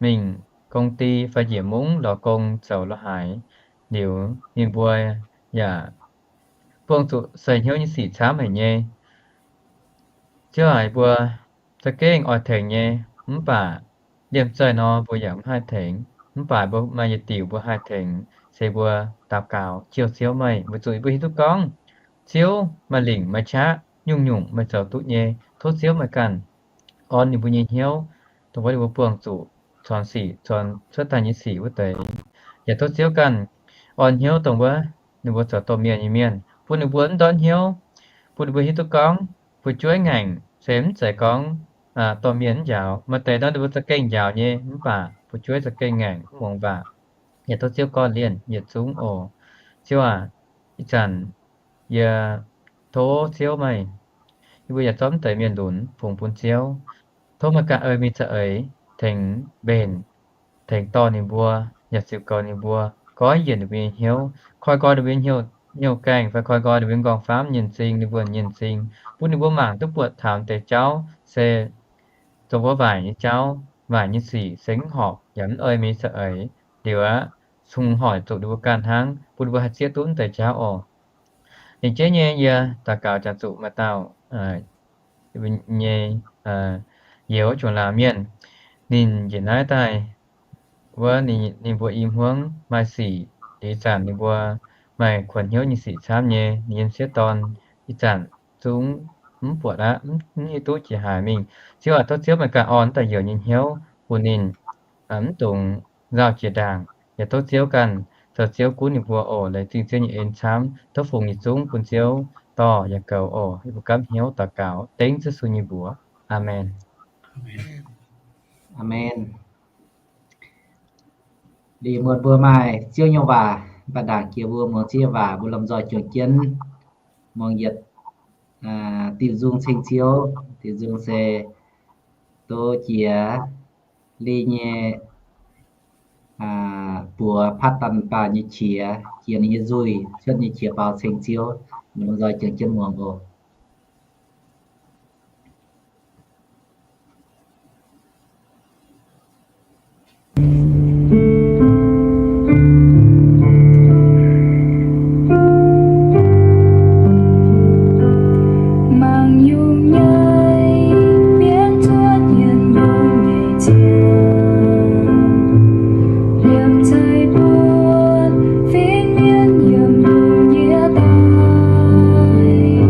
mingh công ty fai njiec mungv lorz gong zoux lorz haaix liuz, ninh mbuo yaac buangh zuqc seix hnyouv nyei sic camv haic nyei. Ziouv aac, mbuo za'gengh oix tengx nyei, mv baac liemh zeih nor mbuo yaac mv haih tengx. Mv baac mbuo maaih yietc diuc mbuo haih tengx, se mbuo daux gaux jouh Ziouv meih, weic zuqc mbuo hiuv duqv gorngv Ziouv maaih lingc maaih qaqv, nyungc-nyungc meih zoux duqv nyei. Tov Ziouv meih ganh orn ninh mbuo nyei hnyouv, dongh wuov ninh mbuo buangh zuqc corc sic, corc cuotv daaih nyei sic wuov deix. Yaac tov Ziouv ganh orn hnyouv dongh wuov ninh mbuo zoux domh mienh nyei mienh, bun ninh mbuo mv ndortv hnyouv, bun ninh mbuo hiuv duqv gorngv fu'jueiv ngaengc se mv zeiz gorngv domh mienh mv njaaux. Maaih deix nor ninh mbuo za'gengh njaaux nyei, mv baac fu'jueiv za'gengh ngaengc mv muangx waac. Yaac tov Ziouv gorx-lienh yietc zungv oc. Ziouv aac, ih zanc yie tov Ziouv meih, yie mbuo yaac zorqv mv deix mienh lunx fungx bun Ziouv. Tov meih ganh ei mingh za'eix tengx mbenc, tengx dorh ninh mbuo, yaac ziux goux ninh mbuo, goiv yienc ninh mbuo nyei hnyouv, koi nqoi ninh mbuo nyei hnyouv gaengh fai koi nqoi ninh mbuo nyei nqorngv-famv nyei m'zing, ninh mbuo nyei m'zing, bun ninh mbuo mangc duqv buatc taux deix jauv se zoux wuov waaic nyei jauv, waaic nyei sic se mv horpc yaac mv ei mingh za'eix. Liuz aqv, cingx hoic zuqc ninh mbuo ganh hnangv, bun ninh mbuo haih zieqv duqv mv deix jauv oc. Lengc jeiv nyei yie daux gaux jangx zuqc maaih dauh nyei youz Juangc Laangz mienh, ninh njiec naaiv daaih wuov, ninh mbuo i hmuangv maaih sic, ih zanc ninh mbuo maaih kuonx hnyouv nyei sic camv nyei. Ninh nyei m'sieqv dorn ih zanc zungv mv buatc aqv, mv hiuv duqv jiex haaix mingh. Ziouv aac, tov Ziouv meih ganh orn daaih youz nyei hnyouv bun ninh mv dungx nzauh jiex ndaangc. Yaac tov Ziouv ganh zoux Ziouv gunv ninh mbuo oc. Laengz zingh Ziouv nyei en camv. Tov fungx yietc zungv bun Ziouv dorh yaac goux oc. Yie mbuo gapv hnyouv daux gaux dengv Yesu nyei mbuox. Aamen. Aamen. Liuz muonz mbuo maaih Ziouv nyei waac, mv baac ndaangc jiex mbuo muangx Ziouv nyei waac, mbuo lomh nzoih juangc jienv muangx yietc diuh nzung ceng Ziouv. Diuh nzung se doh jiex li nyei buoz Patv^tan Baac nyei qiex, jiex ninh nyei nzuih cuotv nyei qiex baaux ceng Ziouv. Mbuo lomh nzoih juangc jienv muangx oc. Mangc yungh nyei, mienv cuotv yiem yungh nyei ziangh. Liemh zeih buonv fingx mienv yiem yungh nyei daaih.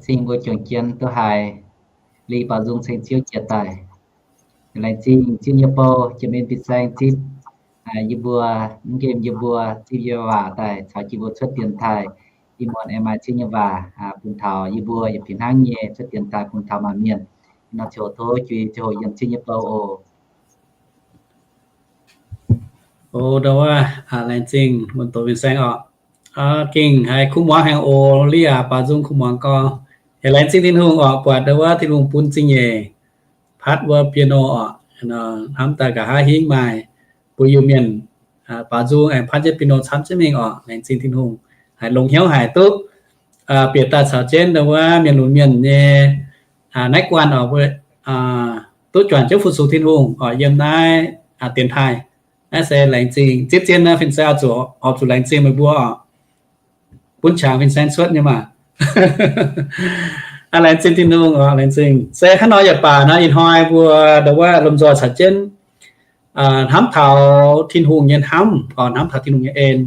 Dingh mbuo juangc jienv duqv haiz, lih baaux nzung ceng Ziouv jiex daaih. Laengz zingh Ziouv nyei bou jiex mingh fin-saeng zipv yie mbuo, mv nqemh yie mbuo zipv yie waac daaih caux jienv mbuo cuotv dienx taaih. Ih muonz aengx maaih Ziouv nyei waac bun taux yie mbuo yaac fih hnangv nyei cuotv dienx taaih bun taux maanc mienh. Nor ziouc tov juix ziouc hoqc yiem Ziouv nyei bou oc. O, ndau wuov, laengz zingh wuonh doz fin-saeng oc. Gengh haiz kuv muangx haic oc, lih aac baaux nzung kuv muangx gau. Yaac laengz zingh Tin-Hungh oc, buatc ndau wuov Tin-Hungh bun zingh nyeic patv wuov piano oc, hnamv daaih nqa'haav hingv maaih mbuo Iu-Mienh baaux nzung aengx patv jienv piano camv jienv mingh oc. Laengz zingh Tin-Hungh haiz longx hnyouv haic duqv bieqc daaih caux jienv ndau wuov mienh lunx mienh nyei naaiv guanh oc, duqv juangc jienv fu-sux Tin-Hungh oc yiem naaiv dienx taaih. Naaiv se laengz zingh zipv zien naaiv fin-saeng oix zuqc laengz zingh meih mbuo oc. Bun qangx fin-saeng cuotv nyei maah. Laengz zingh Tin-Hungh oc, laengz zingh. Se hnangv nor yaac baac nor ih hnoi mbuo ndau wuov lomh nzoih caux jienv hnamv taux Tin-Hungh nyei hnamv oc, hnamv taux Tin-Hungh nyei en.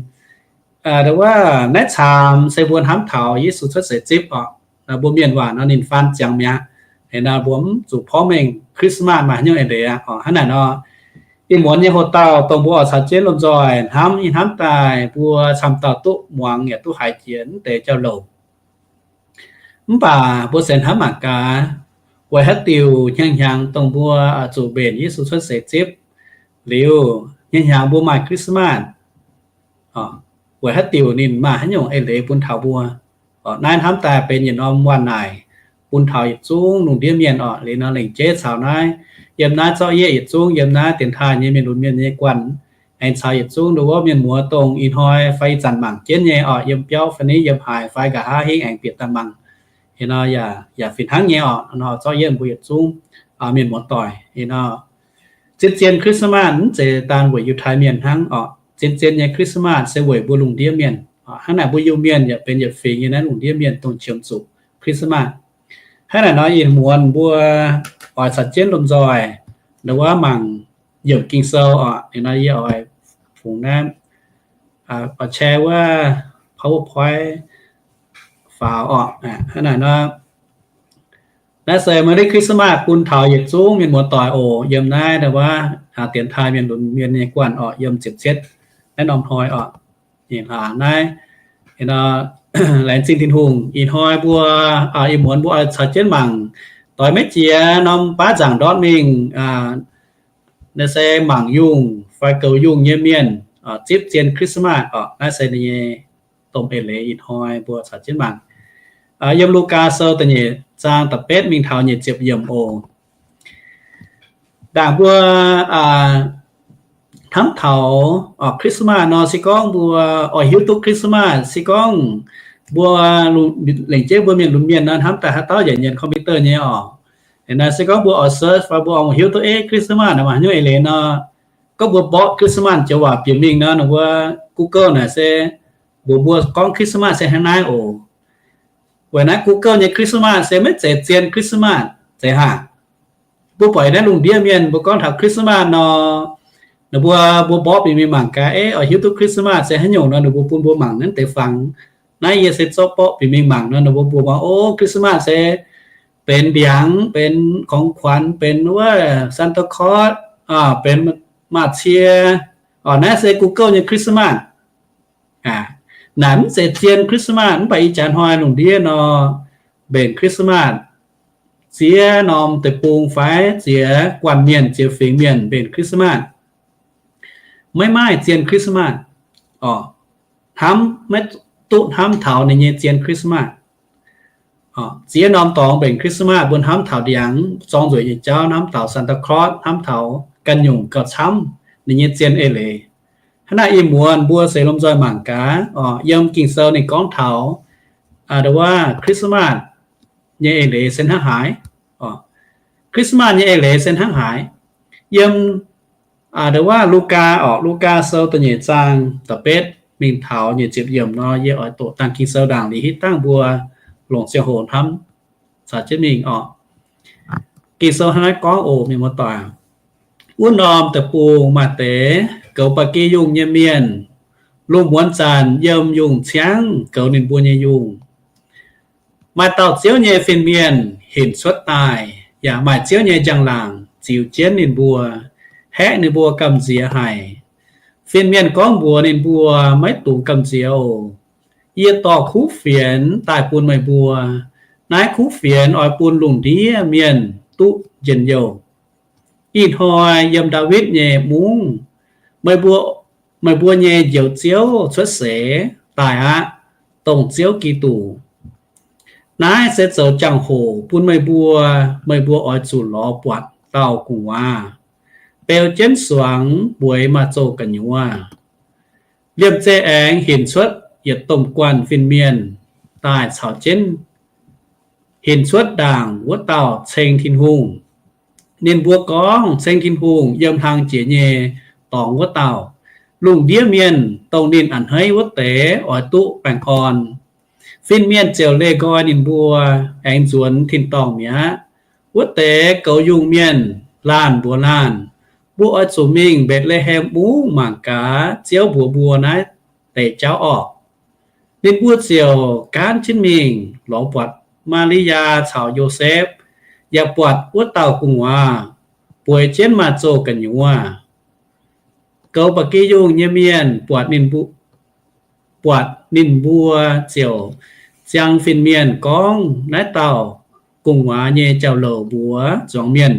Ndau wuov naaiv caamx se mbuo hnamv taux Yesu cuotv seix zipv oc. Mbuo mienh waac nor ninh faan ziangx mi'aqv. Hnangv naaic mbuo mv zuqc porv mengh Christmas maaih haaix nyungc eix leiz aqv oc. Hnangv naaic nor, ih muonz nyei hoc-dauh dongh mbuo oix caux jienv lomh nzoih hnamv, ih hnamv daaih mbuo camv dauh duqv muangx yaac duqv haiz jiex mv deix jauv-louc. Mv baac mbuo se hnamv mangc gaax, weic haaix diuc hnyangx-hnyangx dongh mbuo zuqc mbenc Yesu cuotv seix zipv liuz, hnyangx-hnyangx mbuo maaih Christmas, weic haaix diuc ninh maaih haaix nyungc eix leiz bun taux mbuo. Naaiv hnamv daaih benx yietc norm waac-naaic bun taux yietc zungv lungh ndiev mienh oc. Liuz nor lengc jeiv caux naaiv, yiem naaiv zorqv yieqv yietc zungv yiem naaiv dienx taaih nyei mienh lunx mienh nyei guanh, aengx caux yietc zungv ndau wuov mienh muoz dongh ih hnoi fai ih zanc mangc jienv nyei oc, yiem biauv fai ni yiem haaix fai nqa'haav hingv aengx bieqc daaih mangc. Ih nor yaac fih hnangv nyei oc, nor zorqv yieqv mbuo yietc zungv mienh muoz-doic. Ih nor zien-zien Christmas mv zeiz daan weic Yiutai Mienh hnangv oc. Zien-zien nyei Christmas se weic mbuo lungh ndiev mienh. Hnangv naaic mbuo Iu-Mienh yaac benx yietc fingx nyei naaiv lungh ndiev mienh dongh qiemx zuqc Christmas. Hnangv naaic nor ih muonz mbuo oix caux jienv lomh nzoih ndau wuov mangc yiemc Ging-Sou oc. Ih nor yie oix fungx naaiv, oix share wuov PowerPoint faaux oc. Hnangv naaic nor, naaiv se Merry Christmas bun taux yietc zungv mienh muoz-doic oc, yiem naaiv ndau wuov dienx taaih mienh lunx mienh nyei guanh oc, yiem ziepc cietv naaiv norm hnoi oc. Naaiv, laengz zingh Tin-Hungh, ih hnoi mbuo, ih muonz mbuo oix caux jienv mangc, doix maiv jiex norm baav nzaangc ndortv mingh, naaiv se mangc yungh fai goux yungh nyei mienh zipv zien Christmas oc. Naaiv se ninh nyei domh eix leiz ih hnoi mbuo caux jienv mangc. Yiem Lugaa Sou da'nyeic zaang da'betv mingh taux nyic ziepc yiemc oc. Ndaangc mbuo hnamv taux Christmas nor, se gorngv mbuo oix hiuv duqv Christmas, se gorngv mbuo lengc jeiv mbuo mienh lunx mienh nor, hnamv daaih haaix dauh yaac nyienx computer nyei oc. Naaiv se gorngv mbuo oix search fai mbuo oix hiuv duqv, eh, Christmas naaic maaih haaix nyungc eix leiz nor, gorngv mbuo mborqv Christmas joux waac bieqc mingh nor, ninh mbuo Google naaic se mbuox mbuo gorngv Christmas se hnangv naaiv oc. Weic naaiv Google nyei Christmas se maiv zeiz zien Christmas, zeiz haac. Mbuo buatc naaiv lungh ndiev mienh mbuo gorngv taux Christmas nor, ninh mbuo, mbuo mborqv bieqc mingh mangc gaax, eh, oix hiuv duqv Christmas se haaix nyungc nor, ninh mbuo bun mbuo mangc naaiv deix fangx. Naaiv yie se zorqv mborqv bieqc mingh mangc nor, ninh mbuo mbuox mbuo, o, Christmas se benx ndiangx, benx ของขวัญ, benx wuov Santa Claus, benx maaz-cie. Naaiv se Google nyei Christmas. Naaic mv zeiz zien Christmas, mv baac ih jaax hnoi lungh ndiev nor, mbenc Christmas, ziex norm deic-bung fai ziex guanh mienh, ziex fingx mienh mbenc Christmas. Maiv maaih zien Christmas oc. Hnamv, maiv duqv hnamv taux ninh nyei zien Christmas. Ziex norm dorngx mbenc Christmas, mbuo hnamv taux ndiangx, zorng nzueic nyei jauv, hnamv taux Santa Claus, hnamv taux ganh nyungc gauh camv ninh nyei zien eix leiz. Hnangv naaic ih muonz mbuo se lomh nzoih mangc gaax oc, yiem Ging-Sou ninh gorngv taux, aa, wuov Christmas nyei eix leiz se hnangv haaix oc. Christmas nyei eix leiz se hnangv haaix. Yiem, aa, wuov Lugaa oc, Lugaa Sou da'nyeic zaang da'betv mingh taux nyic ziepc yiemc nor, yie oix doqc dangh Ging-Sou ndaangc liuz hitv dangh mbuo longc ziangh hoc hnamv caux jienv mingh oc. Ging-Sou hnangv naaiv gorngv oc, mienh muoz-doic. Wuov norm deic-bung maaih deix goux ba'gi yungh nyei mienh, lungh muonz zanc yiem yungh ciangv goux ninh mbuo nyei yungh. Maaih dauh Ziouv nyei fin-mienh hinc cuotv daaih, yaac maaih Ziouv nyei njang-laangc ziux jienv ninh mbuo, haeqv ninh mbuo gamh nziex haic. Fin-mienh gorngv mbuox ninh mbuo, Maiv dungx gamh nziex oc. Yie dorh kuv fienx daaih bun meih mbuo. Naaiv kuv fienx oix bun lungh ndiev mienh duqv njien-youh. Ih hnoi yiem Ndaawitv nyei mungv, meih mbuo, meih mbuo nyei Njoux Ziouv cuotv seix daaih aqv, dongh Ziouv Giduc. Naaiv se zoux jangx-hoc bun meih mbuo. Meih mbuo oix zuqc lorz buatc dauh gu'nguaaz beu jienv suangx bueix maaih zoh gu'nyuoz. Liemh zeih aengx hinc cuotv yietc domh guanh fin-mienh daaih caux jienv hinc cuotv ndaangc wuov dauh ceng Tin-Hungh. Ninh mbuo gorngv, Ceng Tin-Hungh yiem hlang jiex nyei dorngx wuov dauh. Lungh ndiev mienh dongh ninh a'hneiv wuov deix oix duqv baengh orn. Fin-mienh ziouc leih nqoi ninh mbuo, aengx nzuonx tin-dorngh mi'aqv. Wuov deix goux yungh mienh laanh mbuox laanh, Mbuo oix zuqc mingh Mbetc^le^hem Mungv mangc gaax Ziouv mbuox mbuo naaiv deix jauv orqc. Ninh mbuo ziouc gaanv jienv mingh lorz buatc Maa^li^yaa caux Yosepv, yaac buatc wuov dauh gu'nguaaz bueix jienv maaih zoh gu'nyuoz. Goux ba'gi yungh nyei mienh buatc ninh mbuo, buatc ninh mbuo ziouc ziang fin-mienh gorngv naaiv dauh gu'nguaaz nyei jauv-louc mbuox zuangx mienh.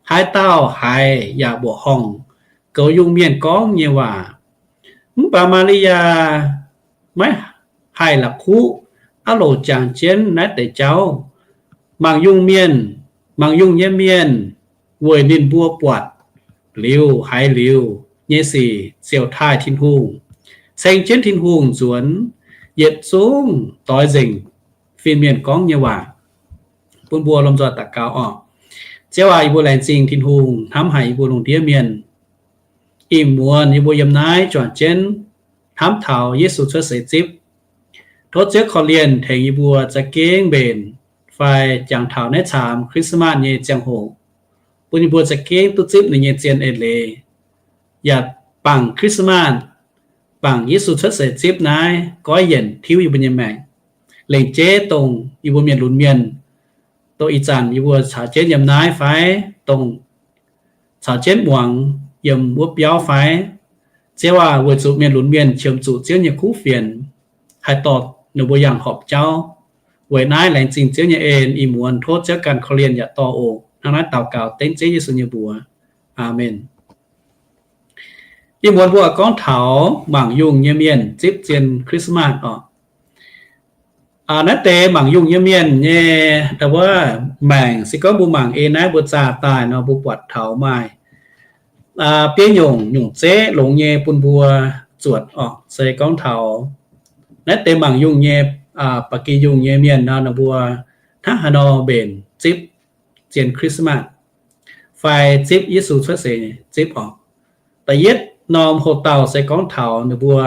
Haaix dauh haiz yaac mbuoqc horngh goux yungh mienh gorngv nyei waac. Mv baac Maa^li^yaa maiv haih la'kuqv aah loc jangx jienv naaiv deix jauv. Mangc yungh mienh, mangc yungh nyei mienh weic ninh mbuo buatc liuz haiz liuz nyei sic ziouc taaih Tin-Hungh, ceng jienv Tin-Hungh nzuonx yietc zungv doix nzengc fin-mienh gorngv nyei waac. Bun mbuo lomh nzoih daux gaux orqc. Ziouv aac, yie mbuo laengz zingh Tin-Hungh hnamv haic yie mbuo lungh ndiev mienh. Ih muonz yie mbuo yiem naaiv juangc jienv hnamv taux Yesu cuotv seix zipv. Tov Ziouv korv-lienh tengx yie mbuo za'gengh mbenc fai jangx taux naaiv caamx Christmas nyei ziangh hoc, bun yie mbuo za'gengh duqv zipv ninh nyei zien eix leiz, yaac bangc Christmas, bangc Yesu cuotv seix zipv naaiv goiv yienc tiuv yie mbuo nyei maengc. Lengc jeiv dongh yie mbuo mienh lunx mienh, dongh ih zanc yie mbuo caux jienv yiem naaiv fai dongh caux jienv muangx yiem wuov biauv fai, Ziouv aac, weic zuqc mienh lunx mienh qiemx zuqc Ziouv nyei kuv fienx, haih dorh ninh mbuo yangh horpc jauv. Weic naaiv laengz zingh Ziouv nyei en, ih muonz tov Ziouv ganh korv-lienh yaac dorh oc. Hnangv naaiv daux gaux dengv Ziouv Yesu nyei mbuox. Aamen. Ih muonz mbuo gorngv taux mangc yungh nyei mienh zipv zien Christmas orqc. Naaiv deix mangc yungh nyei mienh nyei wuov maengc, se gorngv mbuo mangc ei naaiv mbuo zaah daaih nor, mbuo buatc taux maaih biei nyungc nyungc zeqv longx nyei bun mbuo zuotc orqc. Se gorngv taux naaiv deix mangc yungh nyei, ba'gi yungh nyei mienh nor, ninh mbuo hnangv haaix nor mbenc zipv zien Christmas fai zipv Yesu cuotv seix zipv orqc. Da'yietv norm houx-dauh se gorngv taux ninh mbuo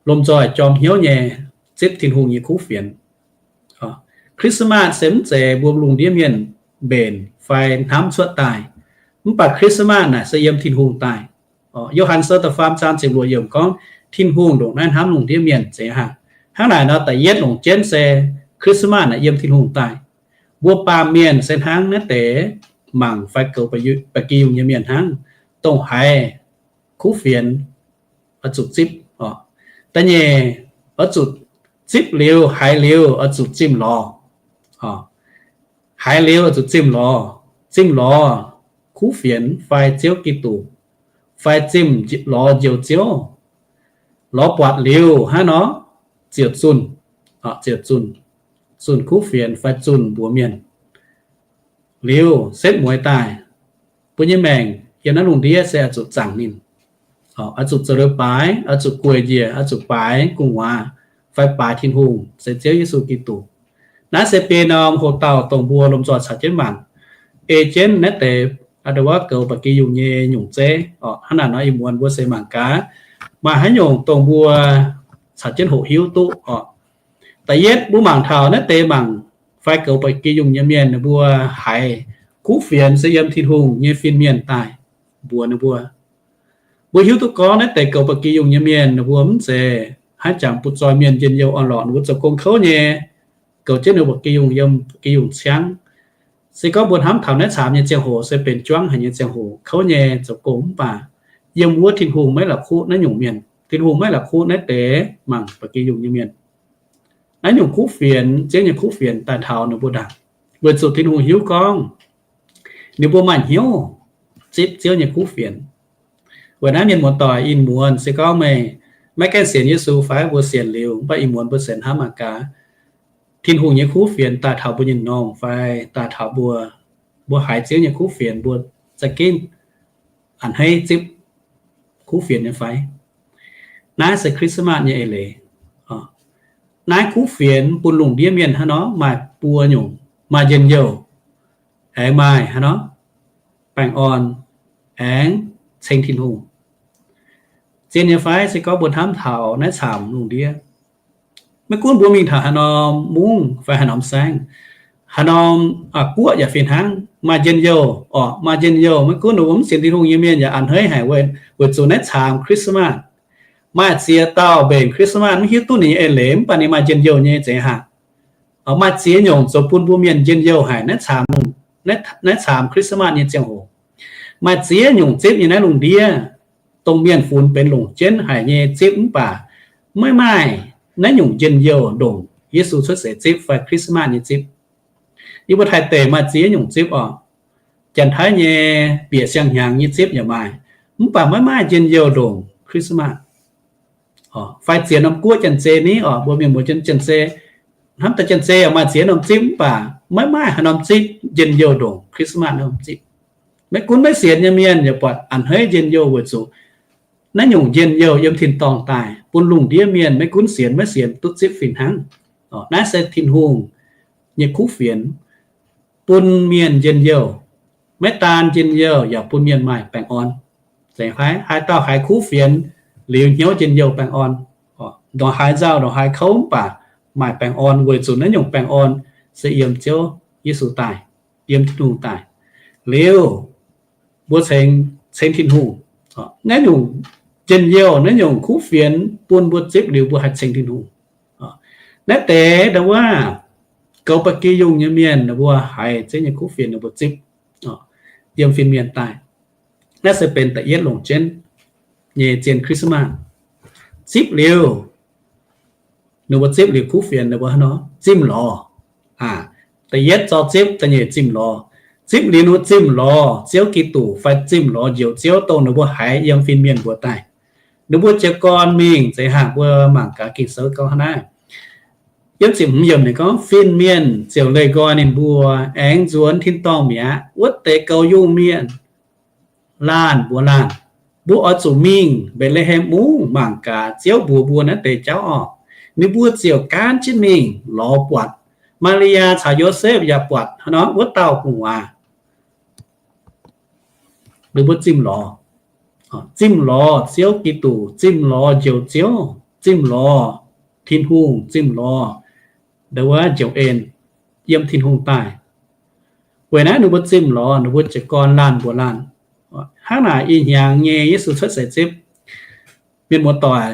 lomh nzoih jorm hnyouv nyei zipv Tin-Hungh nyei kuv fienx. Christmas se mv zeiz mbuo lungh ndiev mienh mbenc fai hnamv cuotv daaih, mv baac Christmas naaic se yiem Tin-Hungh daaih. Yo^han sou da'faam zaang ziepc luoqc yiemc gorngv, Tin-Hungh ndongc naaiv hnamv lungh ndiev mienh zeiz hnangv. Hnangv naaic nor, da'yietv longc jienv se Christmas naaic yiem Tin-Hungh daaih. Mbuo baamh mienh se hnangv naaiv deix mangc fai goux ba'gi yungh nyei mienh hnangv, dongh haiz kuv fienx oix zuqc zipv. Da'nyeic, oix zuqc zipv liuz, haiz liuz oix zuqc zimh lorz. Haiz liuz oix zuqc zimh lorz, zimh lorz kuv fienx fai Ziouv Giduc, fai zimh lorz Njoux Ziouv. Lorz buatc liuz hnangv nor, ziouc zunh, ziouc zunh, zunh kuv fienx fai zunh mbuox mienh. Liuz setv mueiz daaih, mbuo nyei maengc yiem naaiv lungh ndiev se oix zuqc zaangc ninh, oix zuqc zoux liuz baaix, oix zuqc gueic njiec, oix zuqc baaix gu'nguaaz fai baaix Tin-Hungh se Ziouv Yesu Giduc. Naaiv se biei norm houx-dauh dongh mbuo lomh nzoih caux jienv mangc, ei jienv naaiv deix a'nda'wuov goux ba'gi yungh nyei nyungc zeiv. Hnangv naaic nor ih muonz mbuo se mangc gaax maaih haaix nyungc dongh mbuo caux jienv hoqc hiuv duqv orqc. Da'yietv mbuo mangc taux naaiv deix mangc fai goux ba'gi yungh nyei mienh ninh mbuo haiz kuv fienx se yiem Tin-Hungh nyei fin-mienh daaih mbuox ninh mbuo. Mbuo hiuv duqv gorngv naaiv deix goux ba'gi yungh nyei mienh ninh mbuo mv zeiz haaix jangx butv-zoih mienh njien-youh orn-lorqc, ninh mbuo zoux gong kouv nyei, goux jienv ninh mbuo ba'gi yungh yiem ba'gi yungh ciangv. Se gorngv mbuo hnamv taux naaiv caamx nyei ziangh hoc se benx juangv haic nyei ziangh hoc, kouv nyei zoux gong, mv baac yiem wuov Tin-Hungh maiv la'kuqv naaiv nyungc mienh. Tin-Hungh maiv la'kuqv naaiv deix mangc ba'gi yungh nyei mienh. Naaiv nyungc kuv fienx, Ziouv nyei kuv fienx daaih taux ninh mbuo ndaangc, weic zuqc Tin-Hungh hiuv gorngv ninh mbuo maaih hnyouv zipv Ziouv nyei kuv fienx. Weic naaiv mienh muoz-doic, ih muonz se gorngv meih maiv gaengh sienx Yesu fai mbuo sienx liuz, mv baac ih muonz mbuo sienx hnamv mangc gaax, Tin-Hungh nyei kuv fienx daaih taux mbuo nyei m'normh fai daaih taux mbuo, mbuo haiz Ziouv nyei kuv fienx mbuo za'gengh a'hneiv zipv kuv fienx nyei fai? Naaiv se Christmas nyei eix leiz. Naaiv kuv fienx bun lungh ndiev mienh hnangv nor maaih buo nyungc: maaih njien-youh, aengx maaih hnangv nor baengh orn, aengx ceng Tin-Hungh. Zien nyei fai? Se gorngv mbuo hnamv taux naaiv caamx lungh ndiev, maiv gunv mbuo mingh taux haaix norm mungv fai haaix norm saengv, haaix norm guoqv yaac fih hnangv, maaih njien-youh orqc, maaih njien-youh. Maiv gunv mbuo mv sienx Tin-Hungh nyei mienh yaac a'hneiv haic weic zuqc naaiv caamx Christmas maaih ziex dauh mbenc Christmas mv hiuv duqv ninh nyei eix leiz, mv baac ninh maaih njien-youh nyei zeiz haah. Maaih ziex nyungc zoux bun mbuo mienh njien-youh haic naaiv caamx, naaiv caamx Christmas nyei ziangh hoc. Maaih ziex nyungc zipv nyei naaiv lungh ndiev, dongh mienh funx benx longc jienv haic nyei zipv, mv baac maiv maaih naaiv nyungc njien-youh ndongc Yesu cuotv seix zipv fai Christmas nyei zipv. Yie mbuo Taiv deic maaih ziex nyungc zipv orqc. Janx-Taiv nyei bieqc siang-hnyangx nyei zipv yaac maaih, mv baac maiv maaih njien-youh ndongc Christmas. Fai ziex norm guoqv janx-zei ni orqc, mbuo mienh muoz janx-zei, hnamv daaih janx-zei yaac maaih ziex norm zipv, mv baac maiv maaih haaix norm zipv njien-youh ndongc Christmas norm zipv. Maiv gunv maiv sienx nyei mienh yaac buatc a'hneiv njien-youh weic zuqc naaiv nyungc njien-youh yiem tin-dorngh daaih bun lungh ndiev mienh maiv gunv sienx maiv sienx duqv zipv fih hnangv. Naaiv se Tin-Hungh nyei kuv fienx bun mienh njien-youh. Maiv daan njien-youh yaac bun mienh maaih baengh orn. Zeiz fai? Haaix dauh haiz kuv fienx liuz hnyouv njien-youh baengh orn. Ndongc haaix nzauh ndongc haaix kouv mv baac maaih baengh orn weic zuqc naaiv nyungc baengh orn se yiem Ziouv Yesu daaih, yiem Tin-Hungh daaih. Liuz mbuo ceng, ceng Tin-Hungh. Naaiv nyungc njien-youh, naaiv nyungc kuv fienx bun mbuo zipv liuz mbuo haih ceng Tin-Hungh. Naaiv deix ndau-wuov goux ba'gi yungh nyei mienh, ninh mbuo haiz Ziouv nyei kuv fienx ninh mbuo zipv yiem fin-mienh daaih. Naaiv se benx da'yietv longc jienv nyei zien Christmas. Zipv liuz, ninh mbuo zipv liuz kuv fienx ninh mbuo hnangv nor zimh lorz. Da'yietv zorqv zipv, da'nyeic zimh lorz. Zipv liuz ninh mbuo zimh lorz Ziouv Giduc fai zimh lorz Njoux Ziouv dongh ninh mbuo haiz yiem fin-mienh mbuox daaih. Ninh mbuo jiez gorn mingh zeiz haah? Mbuo mangc gaax Ging-Sou gorngv hnangv naaiv. Yiem ziepc hmz yiemc ninh gorngv, fin-mienh ziouc leih nqoi ninh mbuo aengx nzuonx tin-dorngh mi'aqv. Wuov deix goux yungh mienh laanh mbuox laanh, mbuo oix zuqc mingh Mbetc^le^hem Mungv mangc gaax Ziouv mbuox mbuo naaiv deix jauv orqc. Ninh mbuo ziouc gaanv jienv mingh lorz buatc. Maa^li^yaa caux Yosepv yaac buatc hnangv nor wuov dauh gu'nguaaz. Ninh mbuo zimh lorz, zimh lorz Ziouv Giduc, zimh lorz Njoux Ziouv, zimh lorz Tin-Hungh, zimh lorz ndau wuov Njoux En yiem Tin-Hungh daaih. Weic naaiv ninh mbuo zimh lorz, ninh mbuo jiez gorn laanh mbuox laanh. Hnangv naaic ih hnyangx nyei Yesu cuotv seix zipv, mienh muoz-doic,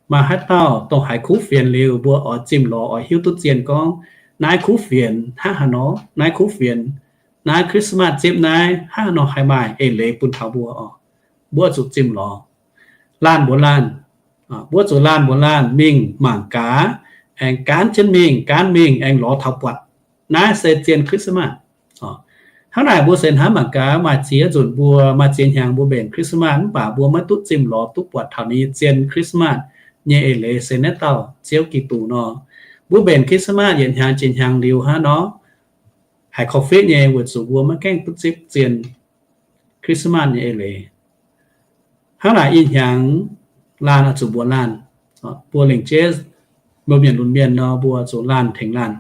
maaih haaix dauh dongh haiz kuv fienx liuz mbuo oix zimh lorz, oix hiuv duqv zien gorngv naaiv kuv fienx hnangv haaix nor, naaiv kuv fienx, naaiv Christmas zipv naaiv hnangv haaix nor haih maaih eix leiz bun taux mbuo oc. Mbuo zuqc zimh lorz, laanh mbuox laanh, mbuo zuqc laanh mbuox laanh mingh mangc gaax, aengx gaanv jienv mingh, gaanv mingh aengx lorz taux buatc. Naaiv se zien Christmas. Hnangv naaic mbuo se hnamv mangc gaax, maaih ziex nzunc mbuo, maaih ziex hnyangx mbuo mbenc Christmas mv baac mbuo maiv duqv zimh lorz duqv buatc taux ninh nyei zien Christmas nyei eix leiz se naaiv dauh Ziouv Giduc nor. Mbuo mbenc Christmas yietc hnyangx jiex hnyangx liuz hnangv nor, haiz korv-fiqv nyei weic zuqc mbuo maiv gaengh duqv zipv zien Christmas nyei eix leiz. Hnangv naaic ih hnyangx laanh oix zuqc mbuox laanh, mbuo lengc jeiv mbuo mienh lunx mienh nor, mbuo zuqc laanh tengx laanh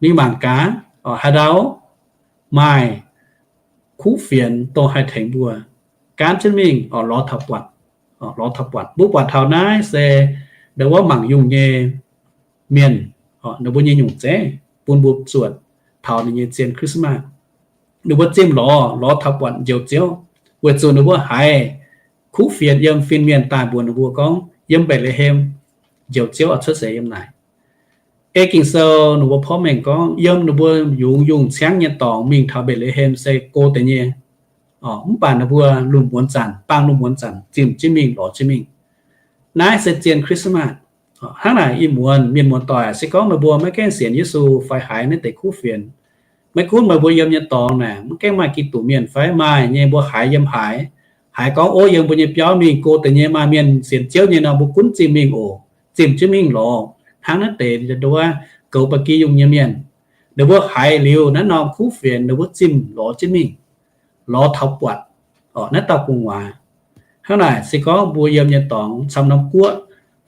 mingh mangc gaax, haaix ndau maaih kuv fienx dongh haih tengx mbuo, gaanv jienv mingh lorz taux buatc, lorz taux buatc. Mbuo buatc taux naaiv se ndau wuov mangc yungh nyei mienh, ninh mbuo nyei nyungc zeiv bun mbuo zuotc taux ninh nyei zien Christmas. Ninh mbuo zimh lorz, lorz taux buatc Njoux Ziouv, weic zuqc ninh mbuo haiz kuv fienx yiem fin-mienh daaih mbuox ninh mbuo gorngv yiem Mbetc^le^hem Njoux Ziouv oix cuotv seix yiem naaic. Ei Ging-Sou ninh mbuo porv mengh gorngv, yiem ninh mbuo yungz yungh ciangv nyei dorngx mingh taux Mbetc^le^hem se go deix nyei. Mv baac ninh mbuo lungh muonz zanc, bang lungh muonz zanc zimh jienv mingh, lorz jienv mingh. Naaiv se zien Christmas. Hnangv naaic ih muonz mienh muoz-doic, se gorngv meih mbuo maiv gaengh sienx Yesu fai haiz naaiv deix kuv fienx, maiv gunv meih mbuo yiem nyei dorngx naaic maiv gaengh maaih Giduc mienh fai maaih nyei, mbuo haiz yiem haaix, haiz gorngv, ov, yiem mbuo nyei biauv mingh go deix nyei maaih mienh sienx Ziouv nyei nor, mbuo gunv zimh mingh oc. Zimh jienv mingh lorz hnangv naaiv deix nduov goux ba'gi yungh nyei mienh. Ninh mbuo haiz liuz naaiv norm kuv fienx, ninh mbuo zimh lorz jienv mingh, lorz taux buatc naaiv dauh gu'nguaaz. Hnangv naaic se gorngv mbuo yiem nyei dorngx camv norm guoqv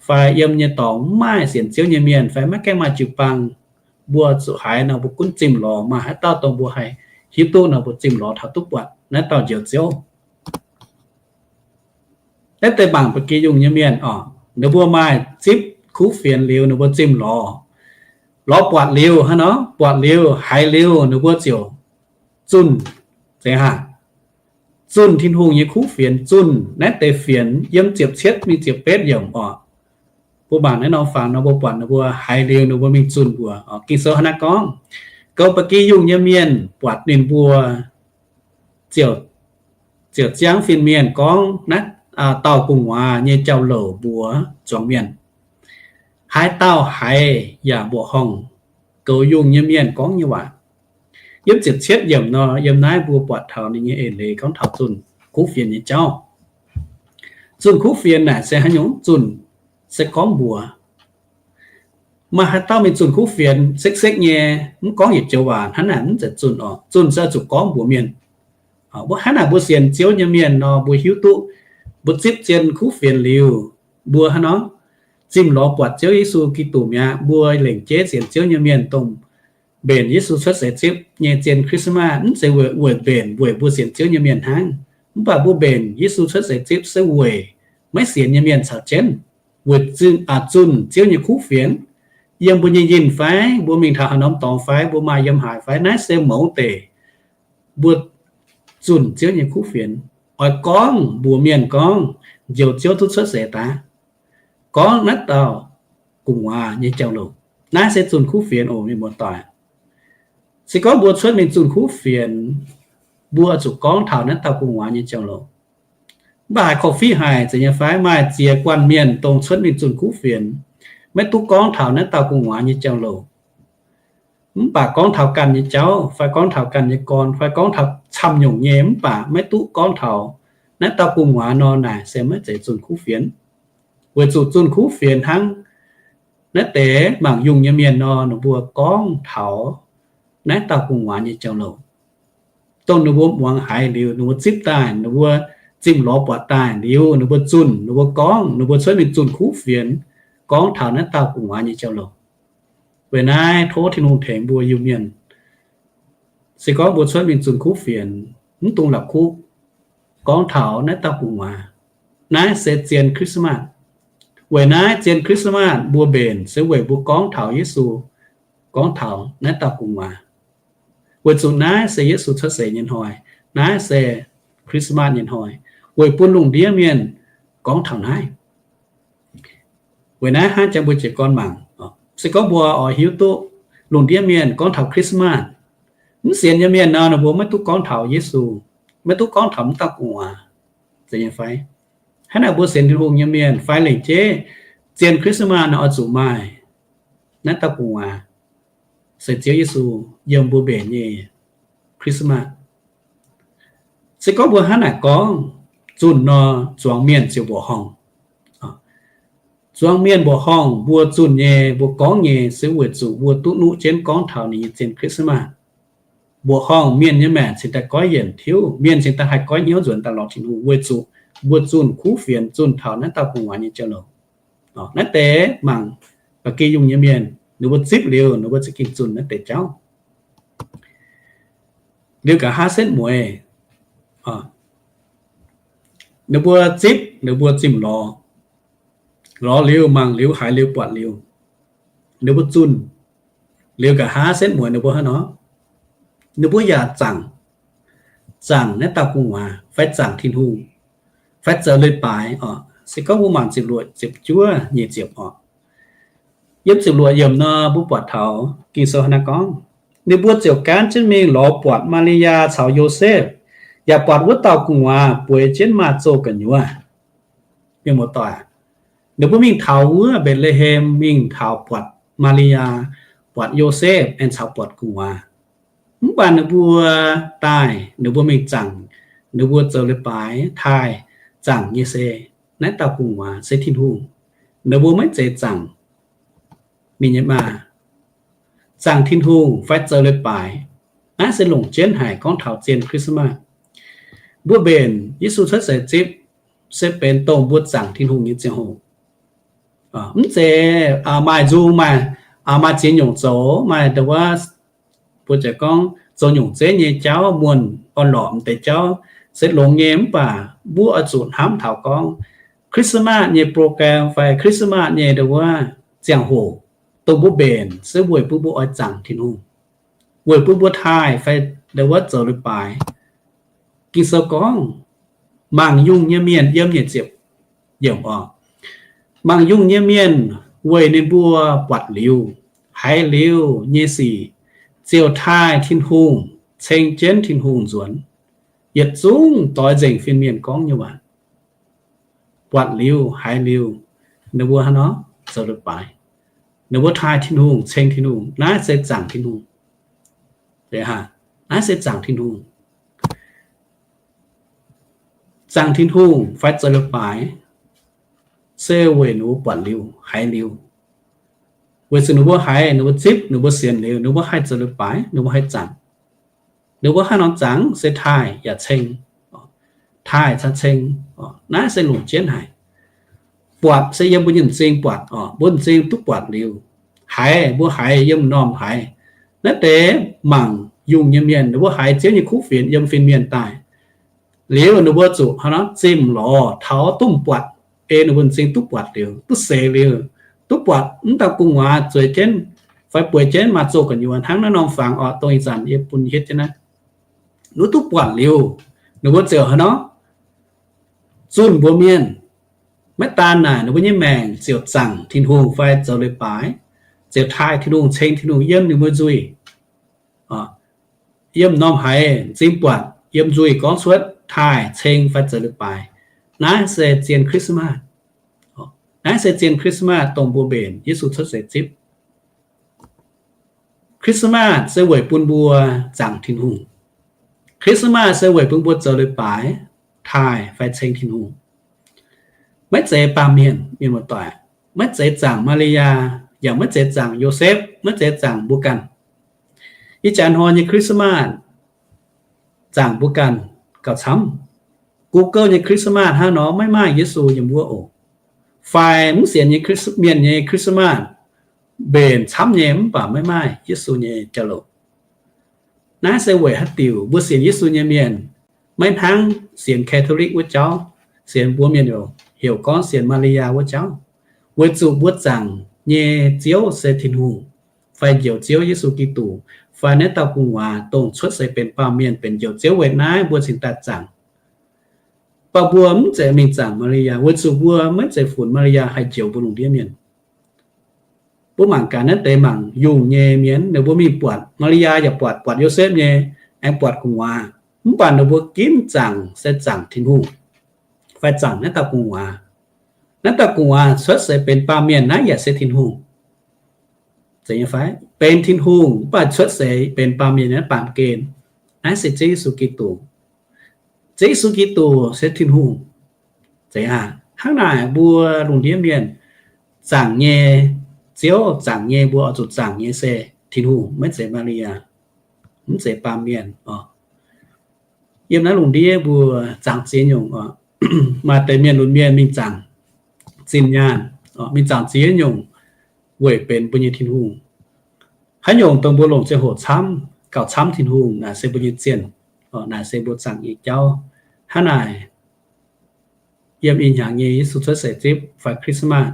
fai yiem nyei dorngx mv maaih sienx Ziouv nyei mienh fai maiv gaengh maaih jiu-baang, mbuo zuqc haiz nor mbuo gunv zimh lorz, maaih haaix dauh dongh mbuo haih hiuv duqv nor mbuo zimh lorz taux duqv buatc naaiv dauh Njoux Ziouv. Naaiv deix mangc ba'gi yungh nyei mienh oc, ninh mbuo maaih zipv kuv fienx liuz ninh mbuo zimh lorz. Lorz buatc liuz hnangv nor, buatc liuz haiz liuz ninh mbuo ziouc zunh, zeiz haac, zunh Tin-Hungh nyei kuv fienx, zunh naaiv deix fienx. Yiem ziepc cietv mingh ziepc betv yiemc oc, mbuo mangc naaiv norm fangx nor mbuo buatc ninh mbuo haiz liuz ninh mbuo mingh zunh mbuox. Ging-Sou hnangv naaiv gorngv, goux ba'gi yungh nyei mienh buatc ninh mbuo ziouc, ziouc ziangv fin-mienh gorngv naaiv dauh gu'nguaaz nyei jauv-louc mbuox zuangx mienh. Haaix dauh haiz yaac mbuoqc horngh goux yungh nyei mienh gorngv nyei waac. Yiem ziepc cietv yiemc nor, yiem naaiv mbuo buatc taux ninh nyei eix leiz gorngv taux zunh kuv fienx nyei jauv. Zunh kuv fienx naaic se haaix nyungc? Zunh se gorngv mbuox. Maaih haaix dauh mingh zunh kuv fienx sekv-sekv nyei, mv gorngv yietc joux waac hnangv naaic mv zeiz zunh oc. Zunh se oix zuqc gorngv mbuox mienh. Mbuo hnangv naaic mbuo sienx Ziouv nyei mienh nor, mbuo hiuv duqv mbuo zipv zien kuv fienx liuz, mbuo hnangv nor zimh lorz buatc Ziouv Yesu Giduc mi'aqv, mbuo lengc jeiv sienx Ziouv nyei mienh dongh mbenc Yesu cuotv seix zipv nyei zien Christmas, mv zeiz weic, weic mbenc weic mbuo sienx Ziouv nyei mienh hnangv. Mv baac mbuo mbenc Yesu cuotv seix zipv se weic maiv sienx nyei mienh caux jienv, weic zunh Ziouv nyei kuv fienx. Yiem mbuo nyei yinh fai mbuo mingh taux haaix norm dorngx fai mbuo maaih yiem haaix fai, naaiv se mouz deix mbuo zunh Ziouv nyei kuv fienx. Oix gorngv mbuox mienh gorngv Njoux Ziouv duqv cuotv seix daaih, gorngv naaiv dauh gu'nguaaz nyei jauv-louc. Naaiv se zunh kuv fienx oc, mienh muoz-doic. Se gorngv mbuo cuotv mingh zunh kuv fienx, mbuo zuqc gorngv taux naaiv dauh gu'nguaaz nyei jauv-louc. Mv baac haiz korv-fiqv haic zeiz nyei fai, maaih ziex guanh mienh dongh cuotv mingh zunh kuv fienx, maiv duqv gorngv taux naaiv dauh gu'nguaaz nyei jauv-louc. Mv baac gorngv taux ganh nyei jauv, fai gorngv taux ganh nyei gorn, fai gorngv taux camv nyungc nyei, mv baac maiv duqv gorngv taux naaiv dauh gu'nguaaz nor, naaic se maiv zeiz zunh kuv fienx. Weic zuqc zunh kuv fienx hnangv naaiv deix mangc yungh nyei mienh nor, ninh mbuo gorngv taux naaiv dauh gu'nguaaz nyei jauv-louc. Dongh ninh mbuo muangx haiz liuz, ninh mbuo zipv daaih, ninh mbuo zimh lorz buatc daaih liuz, ninh mbuo zunh, ninh mbuo gorngv, ninh mbuo cuotv mingh zunh kuv fienx, gorngv taux naaiv dauh gu'nguaaz nyei jauv-louc. Weic naaiv tov Tin-Hungh tengx mbuo Iu-Mienh, se gorngv mbuo cuotv mingh zunh kuv fienx, mv dungx la'kuqv gorngv taux naaiv dauh gu'nguaaz. Naaiv se zien Christmas. Weic naaiv zien Christmas mbuo mbenc se weic mbuo gorngv taux Yesu, gorngv taux naaiv dauh gu'nguaaz. Weic zuqc naaiv se Yesu cuotv seix nyei hnoi. Naaiv se Christmas nyei hnoi, weic bun lungh ndiev mienh gorngv taux naaiv. Weic naaiv hnangv jang mbuo jiez gorn mangc, se gorngv mbuo oix hiuv duqv lungh ndiev mienh gorngv taux Christmas, mv sienx nyei mienh nor, ninh mbuo maiv duqv gorngv taux Yesu, maiv duqv gorngv taux mv dauh gu'nguaaz, zeiz nyei fai? Hnangv naaic mbuo sienx Tin-Hungh nyei mienh fai lengc jeiv zien Christmas nor oix zuqc maaih naaiv dauh gu'nguaaz, se Ziouv Yesu, yiem mbuo mbenc nyei Christmas. Se gorngv mbuo hnangv naaic gorngv, zunh nor zuangx mienh ziouc mbuoqc horngh. Zuangx mienh mbuoqc horngh, mbuo zunh nyei, mbuo gorngv nyei se weic zuqc mbuo duqv nuqv jienv gorngv taux ninh nyei zien Christmas. Mbuoqc horngh, mienh nyei maengc cingx daaih goiv yienc tiuv, mienh cingx daaih haih goiv hnyouv nzuonx daaih lorz Tin-Hungh weic zuqc mbuo zunh kuv fienx, zunh taux naaiv dauh gu'nguaaz nyei jauv-louc. Naaiv deix mangc ba'gi yungh nyei mienh, ninh mbuo zipv liuz, ninh mbuo za'gengh zunh naaiv deix jauv. Liuz nqa'haav setv mueiz, ninh mbuo zipv, ninh mbuo zimh lorz, lorz liuz, mangc liuz, haiz liuz, buatc liuz, ninh mbuo zunh. Liuz nqa'haav setv mueiz ninh mbuo hnangv nor, ninh mbuo yaac zaangc, zaangc naaiv dauh gu'nguaaz, fai zaangc Tin-Hungh, fai zoux leiz-baaix oc. Se gorngv mbuo mangc ziepc luoqc, ziepc juov, nyic ziepc oc. Yiem ziepc luoqc yiemc nor mbuo buatc taux Ging-Sou hnangv naaiv gorngv, ninh mbuo ziouc gaanv jienv mingh lorz buatc Maa^li^yaa caux Yosepv, yaac buatc wuov dauh gu'nguaaz bueix jienv maaih zoh gu'nyuoz. Mienh muoz-doic, ninh mbuo mingh taux wuov Mbetc^le^hem, mingh taux buatc Maa^li^yaa, buatc Yosepv, aengx caux buatc gu'nguaaz. Mv baac ninh mbuo daaih, ninh mbuo mingh zaangc, ninh mbuo zoux leiz-baaix taaih zaangc nyei se naaiv dauh gu'nguaaz, se Tin-Hungh. Ninh mbuo maiv zeiz zaangc mienh nyei maa, zaangc Tin-Hungh fai zoux leiz-baaix. Naaiv se longc jienv haic gorngv taux zien Christmas. Mbuo mbenc Yesu cuotv seix zipv se benx dongh mbuo zaangc Tin-Hungh nyei ziangh hoc. Mv zeiz maaih nzung, maaih, maaih ziex nyungc zoux, maaih ndau wuov, mbuo ziouc gorngv zoux nyungc zeiv nyei jauv, muonh orn-lorqc m'deix jauv se longx nyei. Mv baac mbuo oix zuqc hnamv taux gorngv Christmas nyei program fai Christmas nyei ndau wuov ziangh hoc, dongh mbuo mbenc se weic bun mbuo oix zaangc Tin-Hungh, weic bun mbuo taaih fai ndau wuov zoux leiz-baaix. Ging-Sou gorngv, mangc yungh nyei mienh, yiem nyic ziepc yiemc oc, mangc yungh nyei mienh weic ninh mbuo buatc liuz, haiz liuz nyei sic, ziouc taaih Tin-Hungh, ceng jienv Tin-Hungh nzuonx. Yietc zungv doix nzengc fin-mienh gorngv nyei waac. Buatc liuz, haiz liuz, ninh mbuo hnangv nor zoux leiz-baaix. Ninh mbuo taaih Tin-Hungh, ceng Tin-Hungh. Naaiv se zaangc Tin-Hungh. Naaiv se zaangc Tin-Hungh. Zaangc Tin-Hungh fai zoux leiz-baaix se weic ninh mbuo buatc liuz, haiz liuz. Weic zuqc ninh mbuo haiz, ninh mbuo zipv, ninh mbuo sienx liuz, ninh mbuo haih zoux leiz-baaix, ninh mbuo haih zaangc. Ninh mbuo hnangv nor zaangc se taaih yaac ceng, taaih caux ceng. Naaiv se longc jienv haic. Buatc se yiem mbuo nyei m'zing buatc oc, mbuo m'zing duqv buatc liuz. Haiz, mbuo haiz yiem m'normh haiz. Naaiv deix mangc yungh nyei mienh, ninh mbuo haiz Ziouv nyei kuv fienx yiem fin-mienh daaih. Liuz ninh mbuo zuqc hnangv nor zimh lorz taux duqv m'buatc, ei ninh mbuo m'zing duqv buatc liuz, duqv seix liuz, duqv buatc mv dauh gu'nguaaz zueiz jienv fai bueix jienv maaih zoh gu'nyuoz hnangv naaiv norm fangx oc, dongh ih zanc yie bun hietv jienv naaiv. Ninh mbuo duqv buatc liuz, ninh mbuo ziouc hnangv nor zunh mbuox mienh. Maiv daan naaic, ninh mbuo nyei maengc ziouc zaangc Tin-Hungh fai zoux leiz-baaix, ziouc taaih Tin-Hungh, ceng Tin-Hungh yiem ninh mbuo nzuih. Yiem m'normh haiz m'zing buatc, yiem nzuih gorngv cuotv taaih, ceng fai zoux leiz-baaix. Naaiv se zien Christmas. Naaiv se zien Christmas dongh mbuo mbenc Yesu cuotv seix zipv. Christmas se weic bun mbuo zaangc Tin-Hungh. Christmas se weic bun mbuo zoux leiz-baaix, taaih fai ceng Tin-Hungh. Maiv zeiz baamh mienh, mienh muoz-doic. Maiv zeiz zaangc Maa^li^yaa, yaac maiv zeiz zaangc Yosepv, maiv zeiz zaangc mbuo ganh. Ih jaax hnoi nyei Christmas zaangc mbuo ganh gauh camv. Google nyei Christmas hnangv nor maiv maaih Yesu yiem wuov oc. Fai mv sienx nyei Christ-, mienh nyei Christmas mbenc camv nyei mv baac maiv maaih Yesu nyei jauv-louc. Naaiv se weic haaix diuc mbuo sienx Yesu nyei mienh maiv hnangv sienx Catholic wuov jauv, sienx mbuo mienh heuc gorngv sienx Maa^li^yaa wuov jauv? Weic zuqc mbuo zaangc nyei Ziouv se Tin-Hungh, fai Njoux Ziouv Yesu Giduc, fai naaiv dauh gu'nguaaz dongh cuotv seix benx baamh mienh benx Njoux Ziouv. Weic naaiv mbuo cingx daaih zaangc. Baac mbuo mv zeiz mingh zaangc Maa^li^yaa, weic zuqc mbuo maiv zeiz funx Maa^li^yaa haih njoux mbuo lungh ndiev mienh. Mbuo mangc gaax naaiv deix mangc yungh nyei mienh, ninh mbuo mingh buatc Maa^li^yaa yaac buatc, buatc Yosepv nyei, aengx buatc gu'nguaaz. Mv baac ninh mbuo ginv zaangc se zaangc Tin-Hungh, fai zaangc naaiv dauh gu'nguaaz. Naaiv dauh gu'nguaaz cuotv seix benx baamh mienh, naaiv yaac se Tin-Hungh. Zeiz nyei fai? Benx Tin-Hungh mv baac cuotv seix benx baamh mienh naaiv baamh gen, naaiv se Ziouv Yesu Giduc. Ziouv Yesu Giduc se Tin-Hungh. Zeiz hnangv. Hnangv naaic mbuo lungh ndiev mienh zaangc nyei Ziouv, zaangc nyei, mbuo oix zuqc zaangc nyei se Tin-Hungh, maiv zeiz Maa^li^yaa, mv zeiz baamh mienh oc. Yiem naaiv lungh ndiev mbuo zaangc ziex nyungc oc. Maaih deix mienh lunx mienh mingh zaangc zinh nyaanh, mingh zaangc ziex nyungc weic benx mbuo nyei Tin-Hungh. Haaix nyungc dongh mbuo longc ziangh hoc camv, gauh camv Tin-Hungh, naaic se mbuo nyei zienh, naaic se mbuo zaangc nyei jauv. Hnangv naaic, yiem ih hnyangx nyei Yesu cuotv seix zipv fai Christmas,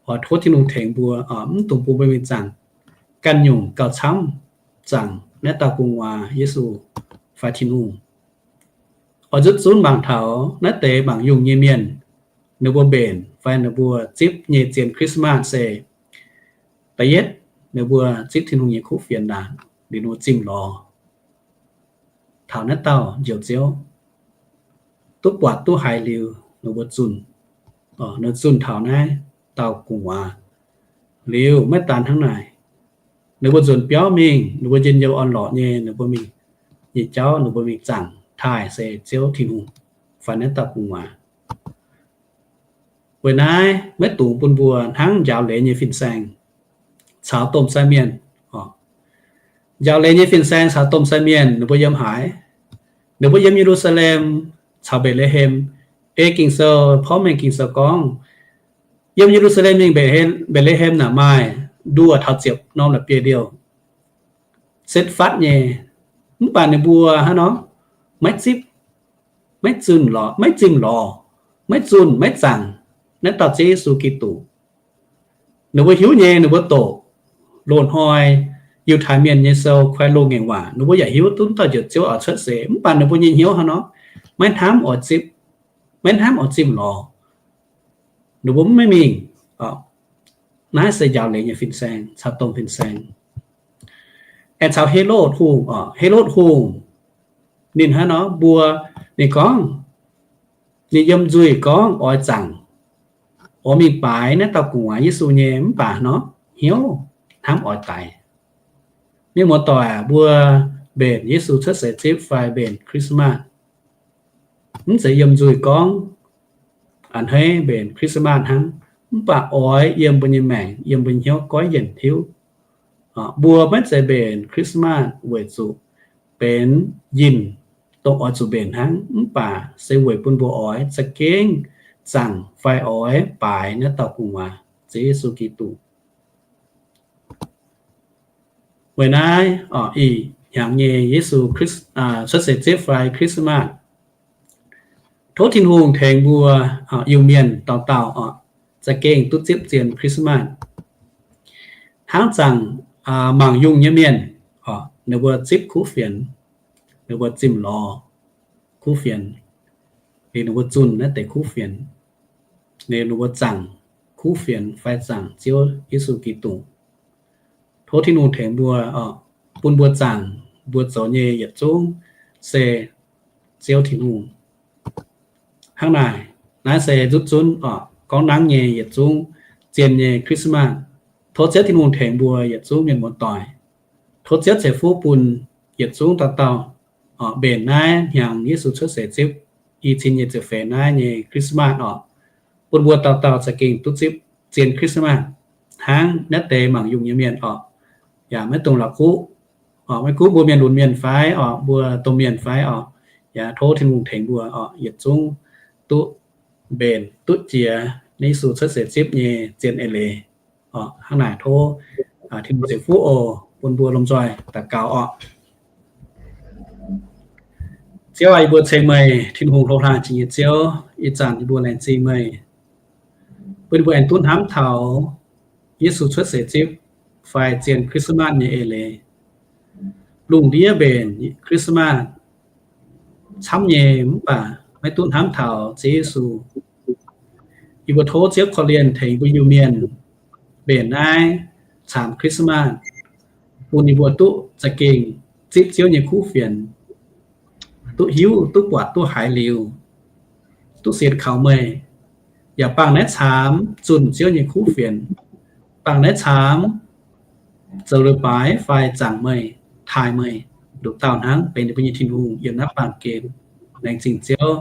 oix tov Tin-Hungh tengx mbuo, mv dungx bun mbuo mingh zaangc ganh nyungc gauh camv, zaangc naaiv dauh gu'nguaaz Yesu fai Tin-Hungh. Oix nzutv zunv mangc taux naaiv deix mangc yungh nyei mienh, ninh mbuo mbenc fai ninh mbuo zipv nyei zien Christmas se Da'yietv, ninh mbuo zipv Tin-Hungh nyei kuv fienx ndaangc, ninh mbuo zimh lorz taux naaiv dauh Njoux Ziouv, duqv buatc duqv haiz liuz, ninh mbuo zunh, ninh zunh taux naaiv dauh gu'nguaaz. Liuz maiv daan hnangv naaic, ninh mbuo nzuonx biauv mingh, ninh mbuo njien-youh orn-lorqc nyei, ninh mbuo mingh nyei jauv, ninh mbuo mingh zaangc taaih se Ziouv Tin-Hungh fai naaiv dauh gu'nguaaz. Weic naaiv maiv dungx bun mbuo hnangv njaaux leiz nyei fin-saeng caux domh sai mienh. Njaaux leiz nyei fin-saeng caux domh sai mienh ninh mbuo yiem haaix? Ninh mbuo yiem Ye^lu^saa^lem caux Mbetc^le^hem. Ei Ging-Sou, porv mengh Ging-Sou gorngv, yiem Ye^lu^saa^lem mingh Mbetc^le^hem naaic maaih nduoh taux ziepc norm la'bieiv-ndiouh, setv fatv nyei. Mv baac ninh mbuo hnangv nor maiv zipv, maiv zunh lorz, maiv zimh lorz, maiv zunh, maiv zaangc naaiv dauh Ziouv Yesu Giduc. Ninh mbuo hiuv nyei, ninh mbuo doqc loz-hnoi Yiutai Mienh nyei sou Kuai Loh Ngaengc Waac, ninh mbuo yaac hiuv duqv dauh Njoux Ziouv oix cuotv seix, mv baac ninh mbuo nyei hnyouv hnangv nor maiv hnamv oix zipv, maiv hnamv oix zimh lorz. Ninh mbuo maiv mingh. Naaiv se njaaux leiz nyei fin-saeng caux domh fin-saeng. Aengx caux Helotv Hungh, Helotv Hungh ninh hnangv nor mbuo, ninh gorngv, ninh yiem nzuih gorngv oix zaangc, oix mingh baaix naaiv dauh gu'nguaaz Yesu nyei, mv baac nor hnyouv hnamv oix daix. Mienh muoz-doic aac, mbuo mbenc Yesu cuotv seix zipv fai mbenc Christmas, mv zeiz yiem nzuih gorngv a'hneiv mbenc Christmas hnangv, mv baac oix yiem mbuo nyei maengc, yiem mbuo nyei hnyouv goiv yienc hiuv. Mbuo maiv zeiz mbenc Christmas weic zuqc benx yinh dongh oix zuqc mbenc hnangv, mv baac se weic bun mbuo oix za'gengh zaangc fai oix baaix naaiv dauh gu'nguaaz, Ziouv Yesu Giduc. Weic naaiv ih hnyangx nyei Yesu cuotv seix zipv fai Christmas, tov Tin-Hungh tengx mbuo Iu-Mienh dauh dauh za'gengh duqv zipv zien Christmas. Hnangv zaangc mangc yungh nyei mienh, ninh mbuo zipv kuv fienx, ninh mbuo zimh lorz kuv fienx, liuz ninh mbuo zunh naaiv deix kuv fienx, liuz ninh mbuo zaangc kuv fienx fai zaangc Ziouv Yesu Giduc. Tov Tin-Hungh tengx mbuo, bun mbuo zaangc mbuo zoux nyei yietc zungv se Ziouv Tin-Hungh. Hnangv naaic, naaiv se nzutv zunv oc, gorngv nangv nyei yietc zungv zien nyei Christmas. Tov Ziouv Tin-Hungh tengx mbuo yietc zungv mienh muoz-doic. Tov Ziouv ceix fuqv bun yietc zungv dauh dauh oc, mbenc naaiv hnyangx Yesu cuotv seix zipv i cin nyei ziepc feix naaiv nyei Christmas oc, bun mbuo dauh dauh za'gengh duqv zipv zien Christmas hnangv naaiv deix mangc yungh nyei mienh oc. Yaac maiv dungx la'kuqv oc, maiv gunv mbuo mienh lunx mienh fai oc, mbuo domh mienh fai oc, yaac tov Tin-Hungh tengx mbuo oc, yietc zungv duqv mbenc duqv jiex Yesu cuotv seix zipv nyei zien eix leiz oc. Hnangv naaic tov Tin-Hungh ceix fuqv oc, bun mbuo lomh nzoih daux gaux oc. Ziouv aac, yie mbuo ceng meih, Tin-Hungh hlo hlaang jiex nyei Ziouv, ih zanc yie mbuo laengz zingh meih, bun yie mbuo aengx duqv hnamv taux Yesu cuotv seix zipv fai zien Christmas nyei eix leiz. Lungh ndiev mbenc Christmas camv nyei mv baac maiv duqv hnamv taux Ziouv Yesu. Yie mbuo tov Ziouv korv-lienh tengx mbuo Iu-Mienh mbenc naaiv caamx Christmas, bun yie mbuo duqv za'gengh zipv Ziouv nyei kuv fienx, duqv hiuv, duqv buatc, duqv haiz liuz, duqv sienx kaux meih, yaac bangc naaiv caamx zunh Ziouv nyei kuv fienx, bangc naaiv caamx zoux leiz-baaix fai zaangc meih, taaih meih, nduqc dauh hnangv benx ninh mbuo nyei Tin-Hungh yiem naaiv baamh gen. Laengz zingh Ziouv.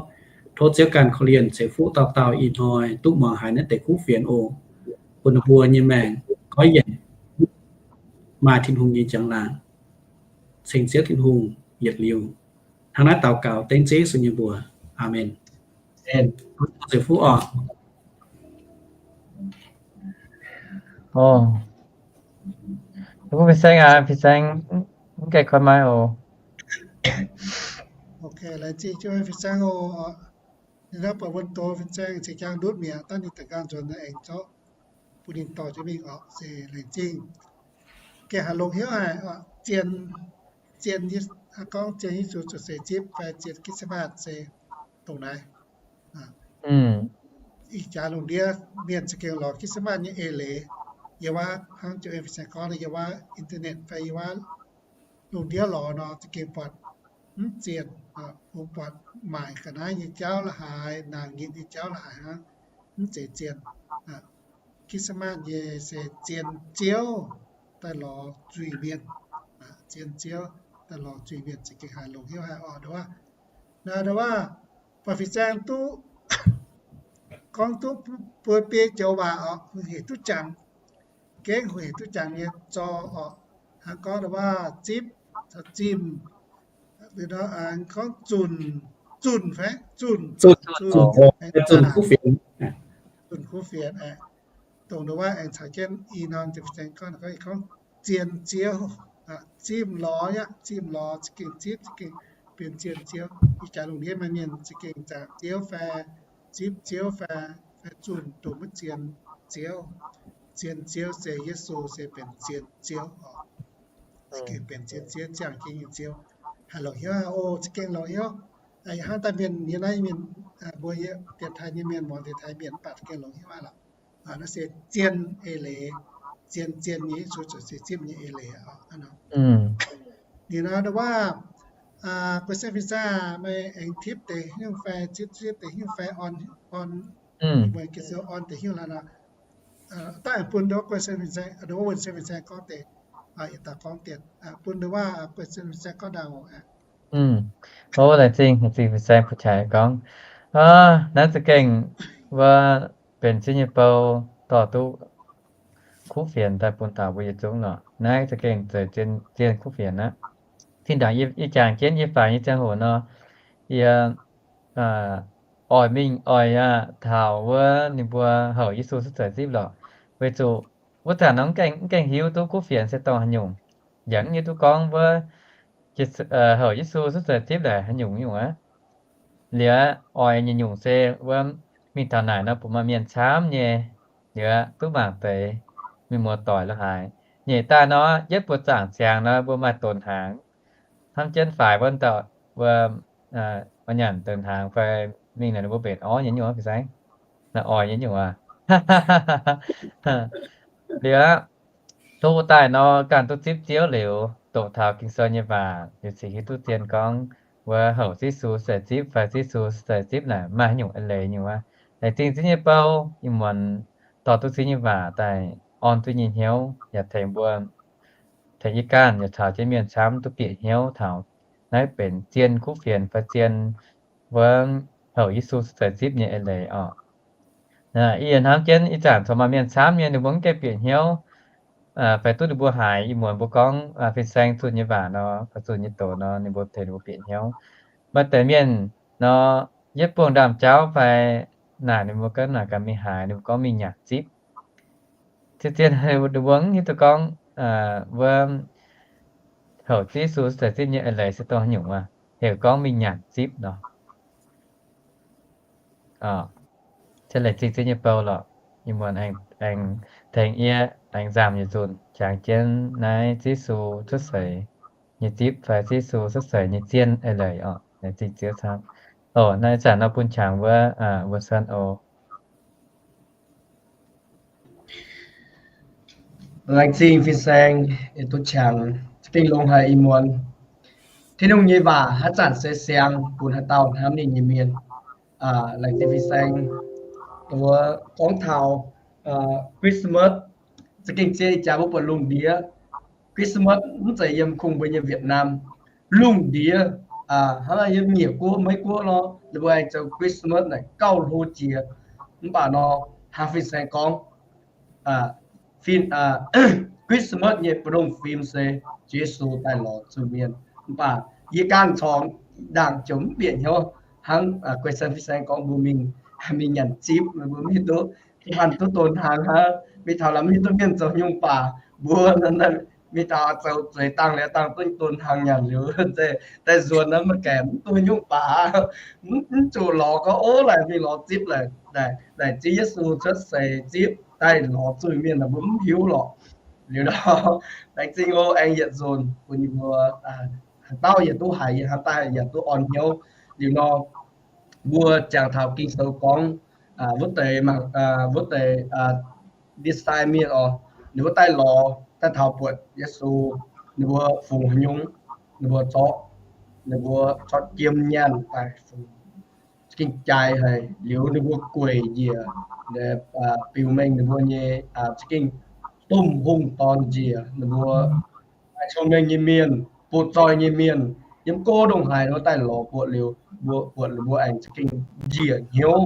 Tov Ziouv ganh korv-lienh ceix fuqv dauh dauh ih hnoi duqv muangx haiz naaiv deix kuv fienx oc, bun ninh mbuo nyei maengc goiv yienc, maaih Tin-Hungh nyei njang-laangc, ceng Ziouv Tin-Hungh yietc liuz. Hnangv naaiv daux gaux dengv Ziouv Yesu nyei mbuox. Aamen. Ceix fuqv oc. Fin-saeng aac, fin-saeng mv gaengh koi maiv oc. Laengz zingh fin-saeng oc. Ninh hnamv buatc wuon doz fin-saeng cingx jangx ndutv mi'aqv, dangh ninh daaih nqaang nzuonx aengx zorqv bun ninh dorh jienv mingh oc. Se laengz zingh. Gaengh haaix longx hnyouv haic, zien, gorngv zien Yesu cuotv seix zipv fai zien Christmas se dongh naaiv. Ih jaax lungh ndiev mienh za'gengh lorz Christmas nyei eix leiz. yie waac hnangv joux fin-saeng gorngv, yie waac internet fai yie waac lungh ndiev lorz nor, za'gengh buatc mv zienh, bun buatc maaic ga'naaiv nyei jauv la'haaix, naanc nyitc nyei jauv la'haaix hnangv, mv zeiz zienh. Christmas nyei se zien Ziouv daaih lorz zuiz-mienh. Zien Ziouv daaih lorz zuiz-mienh, za'gengh haiz longc hnyouv haic oc. Nduov waac, nduov waac, baac fin-saeng duqv gorngv duqv buo biei joux waac oc, hec duqv jangx, gengh hec duqv jangx nyei zorc oc. Hnangv gorngv nduov waac zipv, zimh, gorngv zunc, zunc fai zunh, zunh kuv fienx, zunh kuv fienx aeqv, dongh nduov waac aengx caux jienv i norm fin-saeng gorngv, gorngv zien Ziouv, zimh lorz yaac zimh lorz, za'gengh zipv, za'gengh benx zien Ziouv. Ih jaax lungh ndiev maaih mienh za'gengh zaangc Ziouv fai zipv Ziouv fai, fai zunh dongh maiv zien Ziouv. Zien Ziouv se Yesu se benx zien Ziouv oc. Za'gengh benx zien Ziouv, ziangh jienv nyei Ziouv. Haiz longc hnyouv oc, za'gengh longc hnyouv. Hnangv daaih mienh nyei naaiv mienh, mbuo yie Diex Taaih nyei mienh, muangx Diex Taaih mienh mv baac za'gengh longc hnyouv aqv lorqc. Naaiv se zien eix leiz, zien, zien nyei Yesu zoux se zipv nyei eix leiz oc. Ninh nor nduov waac, guei sen fin-saeng meih aengx tipv deix hnyouv fai zipv, zipv deix hnyouv fai orn, orn, mbuo Ging-Sou orn deix hnyouv lorqc nor, daaih aengx bun nduov guei sen fin-saeng, nduov wuonh sen fin-saeng gorngv deix, yietc dauh gorngv deix, bun nduov waac guei sen fin-saeng gorngv ndaangc oc. O, laengz zingh, laengz zingh fin-saeng butv qaqv gorngv, naaiv za'gengh wuov benx ziex nyei bou dorh duqv kuv fienx daaih bun taux mbuo yietc zungv nor. Naaiv za'gengh zeiz zien, zien kuv fienx aqv. Zinh ndaangc yie jangx jienv yie faix nyei ziangh hoc nor, yie oix mingh oix aqv taux wuov ninh mbuo houc Yesu suv zeiz zipv lorqc. Weic zuqc wuov zanc nor mv gaengh hiuv duqv kuv fienx se dongh haaix nyungc, yaac mv hiuv duqv gorngv wuov houc Yesu suv zeiz zipv naaic haaix nyungc nyungc aqv. Liuz oix nyungc nyungc se wuov mingh taux naaic nor bun maaih mienh camv nyei, liuz duqv mangc deix mienh muoz-doic la'haaix. Nyeic daaih nor, yietv buoz zaangc ziangx nor mbuo maaih donx hnaangx. Hnamv jienv faix wuov dauh, wuov, wuov nyanc donx hnaangx fai mingh naaic ninh mbuo mbenc orv nyei nyungc fin-saeng, naaic oix nyei nyungc aqv. Liuz aqv, tov daaih nor ganh duqv zipv Ziouv liuz, doqc taux Ging-Sou nyei waac liuz cingx hiuv duqv zien gorngv wuov houc Yesu suv zeiz zipv fai Yesu suv zeiz zipv naaic maaih haaix nyungc eix leiz nyungc aqv. Laengz zingh Ziouv nyei bou, ih muonz dorh duqv Ziouv nyei waac daaih orn duqv nyei hnyouv yaac tengx mbuo, tengx yie ganh yaac caux jienv mienh camv duqv bieqc hnyouv taux naaiv benx zien kuv fienx fai zien wuov houc Yesu suv zeiz zipv nyei eix leiz oc. Yie hnamv jienv ih zanc corc maaih mienh camv nyei ninh mbuo mv gaengh bieqc hnyouv, fai duqv ninh mbuo haiz ih muonz mbuo gorngv fin-saeng zunh nyei waac nor, fai zunh nyei doz nor, ninh mbuo tengx ninh mbuo bieqc hnyouv. Maaih deix mienh nor, yietv buangh ndaamv jauv fai naaic ninh mbuo ganh naaic ganh mingh haiz ninh mbuo gorngv mingh nyanc zipv. Zien-zien ninh mbuo mv hiuv duqv gorngv wuov houc Yesu suv zeiz zipv nyei eix leiz se dongh haaix nyungc aqv, heuc gorngv mingh nyanc zipv nor. Laengz zingh Ziouv nyei bou lorqc. Ih muonz aengx tengx yie aengx nzamc yietc nzunc jangx jienv naaiv Yesu cuotv seix nyei zipv fai Yesu cuotv seix nyei zien eix leiz oc. Laengz zingh Ziouv camv. Naaiv zanc nor bun qangx wuov, wuov Suan oc. Laengz zingh fin-saeng, duqv qangx za'gengh longx haic ih muonz. Tin-Hungh nyei waac haaix zanc se siang bun haaix dauh hnamv ninh nyei mienh. Laengz zingh fin-saeng, wuov gorngv taux Christmas, za'gengh zien ih jaax mbuo buatc lungh ndiev. Christmas mv zeiz yiem kungx mbuo nyei Việt Nam. Lungh ndiev, hnangv yiem nyiec guoqv, Meiv guoqv nor, ninh mbuo aengx zoux Christmas naaic gauh hlo jiex. Mv baac nor, hnangv fin-saeng gorngv, Christmas nyei mbu'ndongx fim se Yesu daaih lorz zuiz-mienh. Mv baac yie ganh corc ndaangc ziouc mv bieqc hnyouv hnangv guei sen fin-saeng gorngv mbuo mingh, mingh nyanc zipv, mbuo mv hiuv duqv, mv baac duqv donx hnaangx hnangv, mingh taux laaix mv hiuv duqv mienh zoux nyungc baac mbuo mingh taux zoux zueiz dangh liuz dangh duqv donx hnaangx nyanc liuz, daaih nzuonx naaiv maiv gaengh mv duqv nyungc baac, mv zuqc lorz gorngv ov laaic mingh lorz zipv laaic, laaic zipv Yesu cuotv seix zipv daaih lorz zuiz-mienh naaic mbuo mv hiuv lorqc. Liuz nor, laengz zingh oc, aengx yietc nzunc bun yie mbuo haaix dauh yaac duqv haiz, yie haaix dauh yaac duqv orn hnyouv. Liuz nor, mbuo jangx taux Ging-Sou gorngv, wuov deix, wuov deix Yie^saa^yaa Mienh oc, Ninh mbuo daaih lorz daaih taux buatc Yesu, ninh mbuo fungx haaix nyungc, ninh mbuo zorqv, ninh mbuo zorqv jiem nyaanh daaih fungx, za'gengh jaaix haic. Liuz ninh mbuo gueic njiec, biux mengh ninh mbuo nyei, za'gengh domh hungh dorn njiec ninh mbuo, maaih cong-mengh nyei mienh, butv-zoih nyei mienh, yiem go ndongc haaix nor daaih lorz buatc liuz, mbuo buatc liuz mbuo aengx za'gengh njiec hnyouv,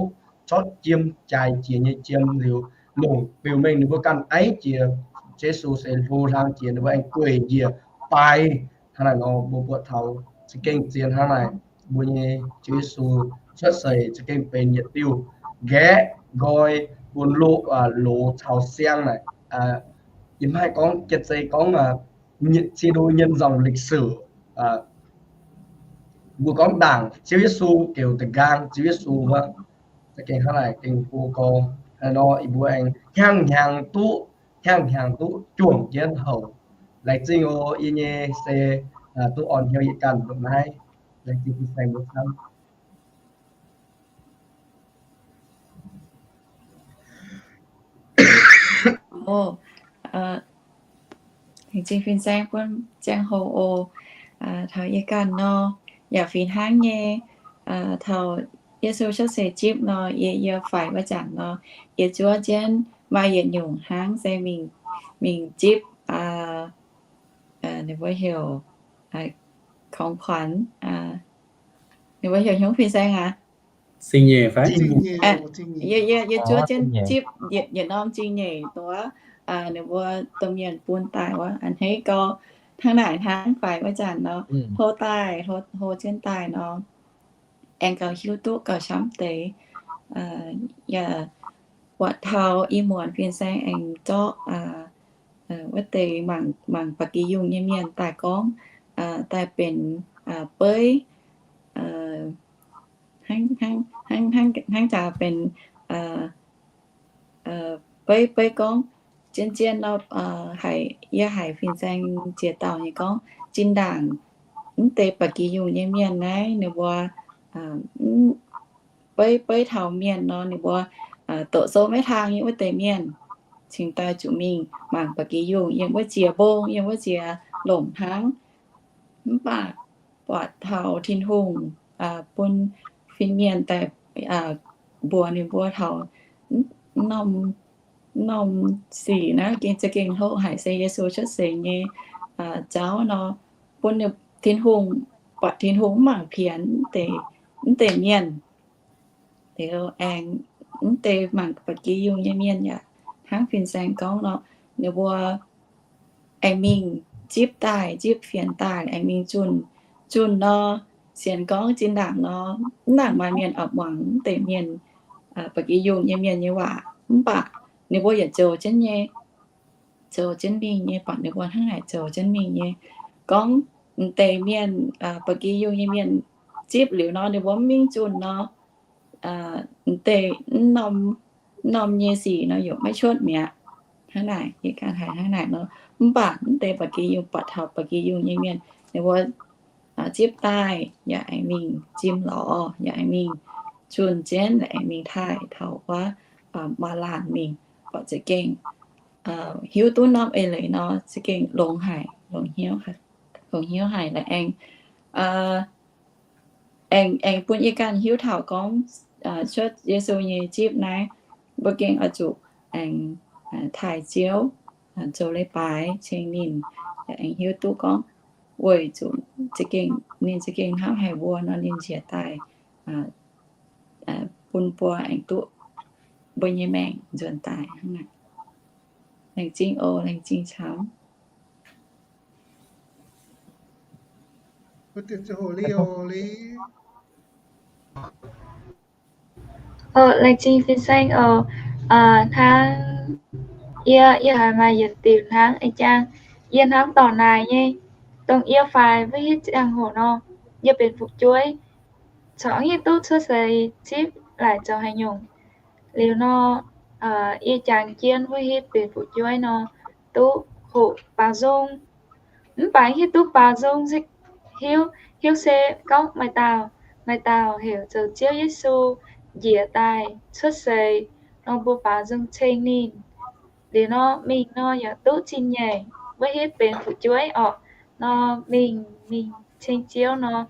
zorqv jiem jaaix jiex nyei jiem liuz, longc biux mengh ninh mbuo ganh aiv jiex Yesu seix hlo hlang jiex, ninh mbuo aengx gueic njiec baaix. Hnangv naaic nor mbuo buatc taux za'gengh zien hnangv naaic, mbuo nyei Ziouv Yesu cuotv seix za'gengh benx yietc diuh nqaeqv nqoi bun loz caux siang naaic. Yie mv haih gorngv jiex zei gorngv cie do nyei nzangc lịch sử. Mbuo gorngv ndaangc Ziouv Yesu, gengh da'nqaang Ziouv Yesu wuov, za'gengh hnangv naaic gengh go gorx. Hnangv nor yie mbuo aengx hnyangx-hnyangx duqv, hnyangx-hnyangx duqv juangc jienv houc. Laengz zingh oc. Yie nyei se duqv orn hnyouv yietc ganh mbuoqc naaiv. Laengz zingh fin-saeng mbuo camv. Laengz zingh fin-saeng bun ziangh hoc oc. Taux yie ganh nor, yaac fih hnangv nyei, taux Yesu cuotv seix zipv nor, yie, yie faix wuov zanc nor, yie zuov jienv maaih yietc nyungc hnangv se mingh, mingh zipv, ninh mbuo heuc, ของขวัญ, ninh mbuo heuc hnyouv fin-saeng aac? Yie, yie zuov jienv zipv yietc norm zingh nyeic wuov, ninh mbuo domh mienh bun daaih wuov, a'hneiv gau hnangv naaic hnangv faix wuov zanc nor, hlo daaih, hlo jienv daaih nor, aengx gauh hiuv duqv gauh camv deix. Yaac buatc taux ih muonz fin-saeng aengx zorqv wuov deix mangc ba'gi yungh nyei mienh daaih gorngv, daaih benx beiv, hnangv jaax benx beiv, beiv gorngv, zien-zien nor, haiz, yie haiz fin-saeng ziex dauh nyei gorngv, zinh ndaangc mv deix ba'gi yungh nyei mienh naaiv ninh mbuo beiv, beiv taux mienh nor, ninh mbuo doqc sou maiv hlang nyei wuov deix mienh cingx daaih zuqc mingh mangc ba'gi yungh yiem wuov ziex mbong, yiem wuov ziex lomc hnangv. Mv baac buatc taux Tin-Hungh bun fin-mienh daaih mbuox ninh mbuo taux norm, norm sic naaiv gengh za'gengh hlo haic, se Yesu cuotv seix nyei jauv nor, bun Tin-Hungh, buatc Tin-Hungh mv mangc pienx mv deix mienh. Liuz aengx mv deix mangc ba'gi yungh nyei mienh yaac hnangv fin-saeng gorngv nor, ninh mbuo aengx mingh zipv daaih, zipv fienx daaih, aengx mingh zunh, zunh nor, sienx gorngv zinh ndaangc nor, mv nangc maaih mienh oix muangx mv deix mienh, ba'gi yungh nyei mienh nyei waac. Mv baac ninh mbuo yietc zoux jienv nyei, zoux jienv mingh nyei, buatc ninh mbuo hnangv naaic zoux jienv mingh nyei. Gorngv mv deix mienh, ba'gi yungh nyei mienh zipv liuz nor, ninh mbuo mv mingh zunh nor, mv deix norm, norm nyei sic nor yaac maiv cuotv mi'aqv. Hnangv naaic, yie ganh haiz hnangv naaic nor. Mv baac mv deix ba'gi yungh, buatc taux ba'gi yungh nyei mienh, ninh mbuo zipv daaih yaac aengx mingh zimh lorz, yaac aengx mingh zunh jienv, yaac aengx mingh taaih taux wuov maaz-laanh mingh, buatc za'gengh hiuv duqv norm eix leiz nor, za'gengh longx haic, longx hnyouv haic, longx hnyouv haic. Laaix aengx, aengx, aengx bun yie ganh hiuv taux gorngv cuotv Yesu nyei zipv naaiv, mbuo gengh oix zuqc aengx taaih Ziouv, zoux leiz-baaix ceng ninh, yaac aengx hiuv duqv gorngv weic zuqc za'gengh ninh za'gengh hnamv haic mbuo nor, ninh njiec daaih bun mbuo aengx duqv mbuo nyei maengc nzuonx daaih hnangv naaic. Laengz zingh oc, laengz zingh camv. Laengz zingh fin-saeng oc. Hnangv yie, yie haiz maaih yietc diuc hnangv ih jang, yie hnamv dorngc naaic nyei, dongh yie faix wuov hitv ziangh hoc nor, yie benx fu'jueiv, corc mv hiuv duqv cuotv seix zipv laaic zoux haaix nyungc. Liuz nor, yie jangx jienv wuov hitv benx fu'jueiv nor, duqv hoqc baaux nzung. Mv baac hiuv duqv baaux nzung, hiuv, hiuv se gorngv maaih dauh, maaih dauh heuc zoux Ziouv Yesu njiec daaih cuotv seix nor, mbuo baaux nzung ceng ninh. Liuz nor mingh nor yaac duqv zingh nyeic, wuov hitv benx fu'jueiv orqc. Nor mingh, mingh ceng Ziouv nor,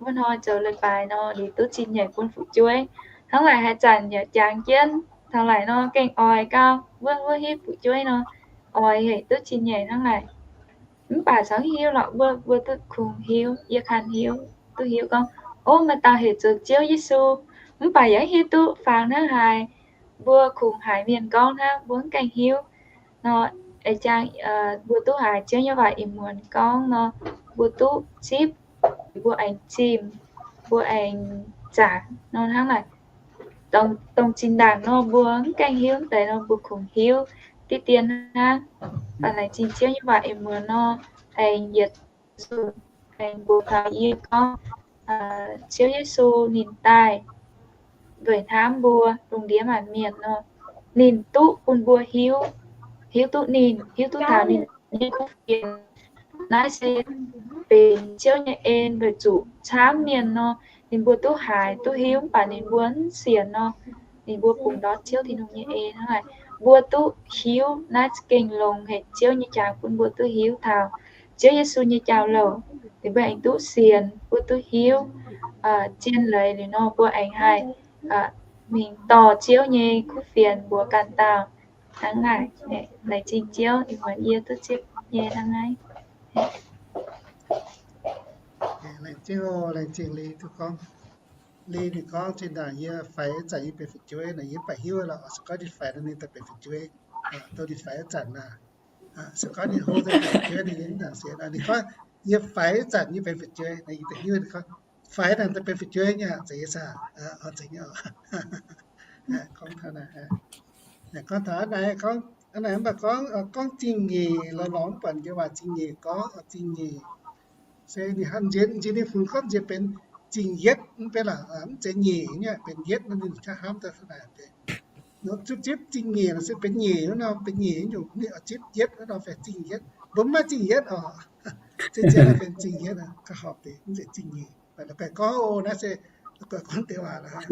wuov hnoi zoux leiz-baaix nor liuz duqv zingh nyeic bun fu'jueiv. Hnangv naaic haaix zanc yaac jangx jienv taux naaic nor gengh oix gau, wuov, wuov hitv fu'jueiv nor oix haic duqv zingh nyeic hnangv naaic. Mv baac caux hiuv lorqc, mbuo, mbuo duqv kungx hiuv, yie kanh hiuv, duqv hiuv gorngv, ov, maaih dauh heuc zoux Ziouv Yesu. Mv baac yaac mv hiuv duqv faaux hnangv haaix. Mbuo kungx haiz mienh gorngv hnangv, mbuo mv gaengh hiuv. Nor, a'jang, mbuo duqv haiz Ziouv nyei waac ih muonz gorngv nor, mbuo duqv zipv, mbuo aengx zimh, mbuo aengx zaangc nor hnangv naaic. Dongh, dongh zinh ndaangc nor mbuo mv gaengh hiuv deix nor mbuo kungx hiuv diqv dien hnangv. Mv baac laengz zingh Ziouv nyei waac ih muonz nor, aengx yietc zunc aengx mbuox taux yie gorngv, Ziouv Yesu ninh daaih weic hnamv mbuo lungh ndiev maanc mienh nor, ninh duqv bun mbuo hiuv, hiuv duqv ninh, hiuv duqv taux ninh nyei kuv fienx. Naaiv se benx Ziouv nyei en weic zuqc camv mienh nor, ninh mbuo duqv haiz duqv hiuv mv baac ninh mbuo mv sienx nor, ninh mbuo bungx ndortv Ziouv Tin-Hungh nyei en hnangv naaic. Mbuo duqv hiuv naaiv za'gengh longx haic, Ziouv nyei jangx bun mbuo duqv hiuv taux Ziouv Yesu nyei jauv-louc. Liuz mbuo aengx duqv sienx, mbuo duqv hiuv zien leiz liuz nor, mbuo aengx haih mingh dorh Ziouv nyei kuv fienx mbuox ganh dauh hnangv naaic. Laengz zingh Ziouv, ih muonz yie duqv zipv nyei hnangv naaiv. Laengz zingh, laengz zingh Li duqv gorngv. Li ninh gorngv zinh ndaangc yie faix zanc yie benx fu'jueiv naaic, yie mv baac hiuv lorqc, se gorngv ninh faix nor ninh daaih benx fu'jueiv, dongh ninh faix zanc naaic, se gorngv ninh hlo daaih benx fu'jueiv ninh yie mv nangc sienx. Ninh gorngv yie faix zanc yie benx fu'jueiv naaic, yie daaih hiuv ninh gorngv faix naaic daaih benx fu'jueiv nyei aqv, zeiz nyei saah? Gorngv taux naaic, gorngv taux naaic, gorngv naaic mv baac gorngv, gorngv zingh nyeic, lorz lorz mv buatc njoux waac zingh nyeic gorngv zingh nyeic. Se ninh hnamv njiec, njiec ninh fungx gorngv njiec benx zingh yietv, mv benx laac, mv zeiz nyeic nyei, benx yietv nor ninh qaqv hnamv daaih naaic deix. Zipv zipv zingh nyeic nor se benx nyeic wuov nor, benx nyeic nyungc, ninh oix zipv yietv wuov nor benx zingh yietv. Mbuo mv maaih zingh yietv oc. Zipv ziepc benx zingh yietv, gauh horpc deix, mv zeiz zingh nyeic. Mv baac la'guaih gorngv oc, naaiv se la'guaih gorngv deix waac lorqc.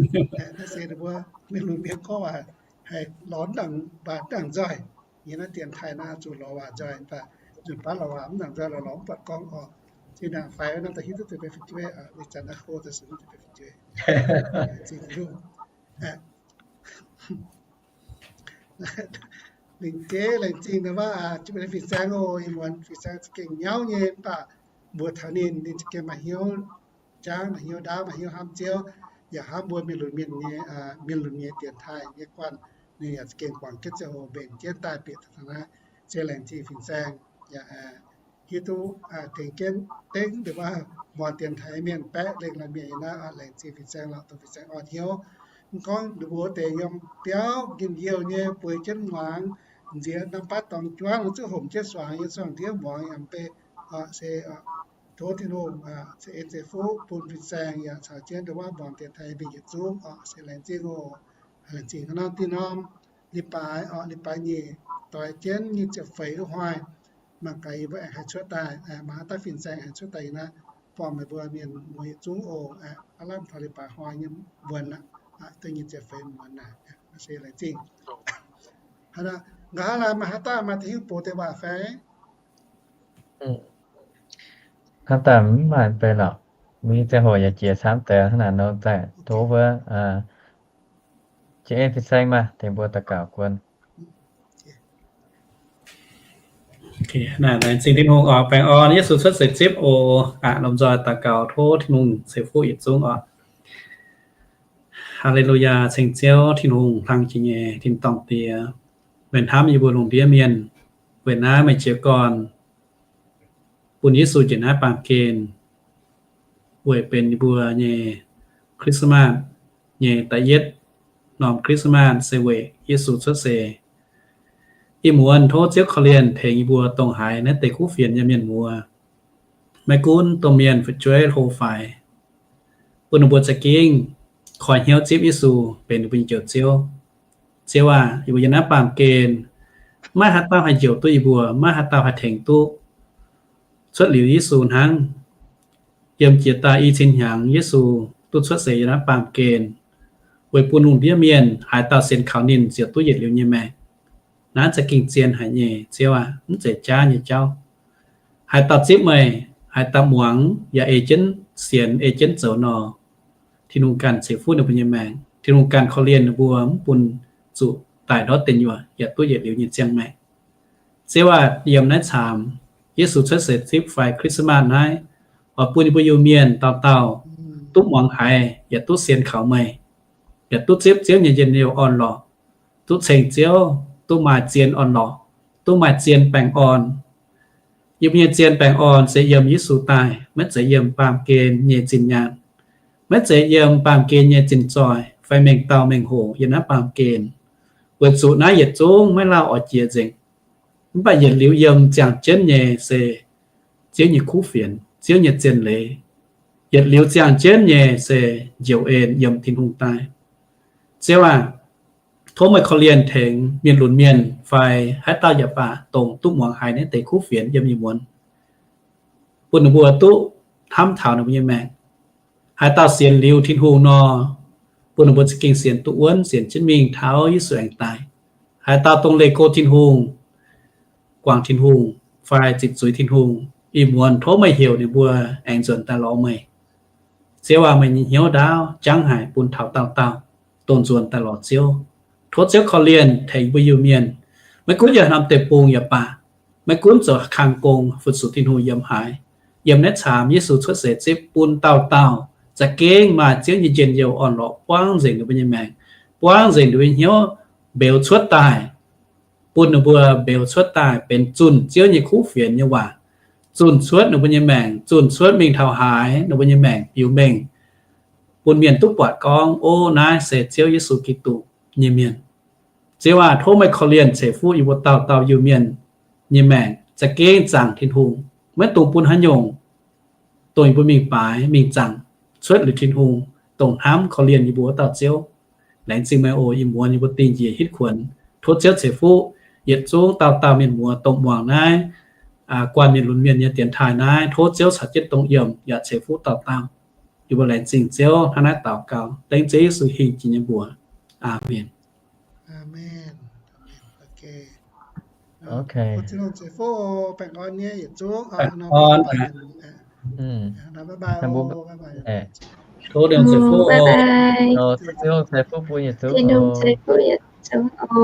Naaiv se ninh mbuo mienh lunx mienh gorngv waac haih lorz mv nangc, mv nangc nzoih. Yie naaiv dienx taaih naaiv zuqc lorz waac nzoih, mv baac nzunc baav lorz waac mv nangc nzoih, lorz lorz mv buatc gorngv oc. Zinh ndaangc faix wuov norm da'hiuv duqv deix benx fu'jueiv, zinh ndaangc naaiv hlo daaih se mv deix benx fu'jueiv. Zingh duqv. Lingc jeiv laengz zingh wuov, fin-saeng oc, ih muonz fin-saeng za'gengh nyauv nyei, mv baac mbuox taux ninh, ninh za'gengh maaih hnyouv jangv, maaih hnyouv ndaauv, maaih hnyouv hnamv Ziouv, yaac hnamv mbuo mienh lunx mienh nyei, mienh lunx nyei dienx taaih nyei guanh. Ninh yaac za'gengh guangc jienv ziangh hoc mbenc jienv daaih bieqc taux naaiv. Se laengz zingh fin-saeng, yaac hiuv duqv tengx jienv dengv nduqc wuov muangx dienx taaih mienh baeqv lengh la'mienh nyei naaiv, laengz zingh fin-saeng lorqc, dongh fin-saeng orn hnyouv. Mv gorngv ninh mbuo deix yiem biauv njien-youh nyei bueix jienv muangx, nziex norm baav dorngx juangv, zuqc homc jienv suangx yiem suangx ndiev muangx yaac mv bei. Se tov Tin-Hungh ceix en ceix fuqv bun fin-saeng yaac caux jienv nduqc wuov muangx dienx taaih mienh yietc zungv oc. Se laengz zingh oc. Laengz zingh norm, dinh norm, li baaix oc, li baaix nyeic doix jienv nyic ziepc feix hnoi. Mangc gaax yie mbuo aengx haih cuotv daaih, mangc haaix dauh fin-saeng aengx cuotv daaih yie naaiv, buangh meih mbuo mienh muoz yietc zungv oc. Aav lamh taux li baaix hnoi nyei muonz aqv, da'nyeic ziepc feix muonz naaic, se laengz zingh. Nqa'haav laai maaih haaix dauh maaih da'hiuv bouc deix waac fai? Hnangv daaih mv maaih bei lorqc. Mbuo nyei ziangh hoc yaac jiex camv deix hnangv naaic nor, daaih tov wuov jiex en fin-saeng maah, tengx mbuo daux gaux guon. Laengz zingh Tin-Hungh oc, baengh orn Yesu cuotv seix zipv oc. Lomh nzoih daux gaux tov Tin-Hungh ceix fuqv yietc zungv oc. Haa^le^lu^yaa, ceng Ziouv Tin-Hungh, hlang jiex nyei tin-dorngh Diex, meih hnamv yie mbuo lungh ndiev mienh, weic naaiv meih jiez gorn bun Yesu njiec naaiv baamh gen weic benx yie mbuo nyei Christmas nyei da'yietv norm Christmas se weic Yesu cuotv seix. Ih muonz tov Ziouv korv-lienh tengx yie mbuo dongh haiz naaiv deix kuv fienx nyei mienh muoz, maiv gunv domh mienh fu'jueiv hlo faix, bun ninh mbuo za'gengh koi hnyouv zipv Yesu benx ninh mbuo nyei Njoux Ziouv. Ziouv aah! Yie mbuo yiem naaiv baamh gen, maiv haaix dauh haih njoux duqv yie mbuo, maiv haaix dauh haih tengx duqv cuotv liuz Yesu hnangv. Yiem jiex daaih i cin hnyangx Yesu duqv cuotv seix yiem naaiv baamh gen, weic bun lungh ndiev mienh haaix dauh sienx kaux ninh ziouc duqv yietc liuz nyei maengc. Naaiv za'gengh zien haic nyei, Ziouv aac, mv zeiz jaav nyei jauv. Haaix dauh zipv meih, haaix dauh muangx yaac ei jienv sienx, ei jienv zoux nor, Tin-Hungh ganh ceix fuqv ninh mbuo nyei maengc. Tin-Hungh ganh korv-lienh ninh mbuo mv bun zuqc daaih ndortv deic nyuoqc yaac duqv yietc liuz nyei ziangh maengc. Ziouv aac, yiem naaiv caamx Yesu cuotv seix zipv fai Christmas naaiv, oix bun yie mbuo Iu-Mienh dauh dauh duqv muangx haiz yaac duqv sienx kaux meih, yaac duqv zipv Ziouv nyei njien-youh orn-lorqc, duqv ceng Ziouv, duqv maaih zien orn-lorqc, duqv maaih zien baengh orn. Yie mbuo nyei zien baengh orn se yiem Yesu daaih, maiv zeiz yiem baamh gen nyei zinh nyaanh, maiv zeiz yiem baamh gen nyei zinh zoih fai mengh dauh mengh hoc yiem naaiv baamh gen. Weic zuqc naaiv yietc zungv maiv lauh oix jiex nzengc. Mv baac yietc liuz yiem ziangh jienv nyei se Ziouv nyei kuv fienx, Ziouv nyei zien leiz. Yietc liuz ziangh jienv nyei se njoux en yiem Tin-Hungh daaih. Ziouv aac, tov meih korv-lienh tengx mienh lunx mienh fai haaix dauh yaac baac, dongh duqv muangx haiz naaiv deix kuv fienx yiem ih muonz, bun ninh mbuo duqv hnamv taux ninh mbuo nyei maengc. Haaix dauh sienx liuz Tin-Hungh nor, bun ninh mbuo za'gengh sienx duqv wuonv, sienx jienv mingh taux Yesu aengx daaih. Haaix dauh dongh leih go Tin-Hungh, guangc Tin-Hungh fai zipv zuiz Tin-Hungh, ih muonz tov meih heuc ninh mbuo aengx nzuonx daaih lorz meih. Ziouv aac, meih nyei hnyouv ndaauv jangv haic bun taux dauh dauh dongh nzuonx daaih lorz Ziouv. Tov Ziouv korv-lienh tengx mbuo Iu-Mienh, maiv gunv yiem haaix norm deic-bung yaac baac, maiv gunv zoux kang gong fu-sux Tin-Hungh yiem haaix, yiem naaiv caamx Yesu cuotv seix zipv bun dauh dauh za'gengh maaih Ziouv nyei njien-youh orn-lorqc buangv nzengc ninh mbuo nyei maengc, buangv nzengc ninh mbuo nyei hnyouv mbeux cuotv daaih, bun ninh mbuo mbeux cuotv daaih benx zunh Ziouv nyei kuv fienx nyei waac, zunh cuotv ninh mbuo nyei maengc, zunh cuotv mingh taux haaix ninh mbuo nyei maengc biux mengh, bun mienh duqv buatc gorngv, Ov, naaiv se Ziouv Yesu Giduc nyei mienh. Ziouv aac, tov meih korv-lienh ceix fuqv yie mbuo dauh dauh Iu-Mienh nyei maengc za'gengh zaangc Tin-Hungh, maiv dungx bun haaix nyungc dongh yie mbuo mingh baaix mingh zaangc cuotv liuz Tin-Hungh dongh hnamv korv-lienh yie mbuo wuov dauh Ziouv. Laengz zingh meih oc. Ih muonz yie mbuo dingh njiec hitv kuonx. Tov Ziouv ceix fuqv yietc zungv dauh dauh mienh muoz dongh muangx naaiv guanh mienh lunx mienh nyei dienx taaih naaiv. Tov Ziouv caux jienv dongh yiemc yaac ceix fuqv dauh dauh. Yie mbuo laengz zingh Ziouv hnangv naaiv daux gaux dengv Ziouv Yesu hingh jiex nyei mbuox. Aamen. Tov Tin-Hungh ceix fuqv. Tov Tin-Hungh ceix fuqv bun yietc zungv oc.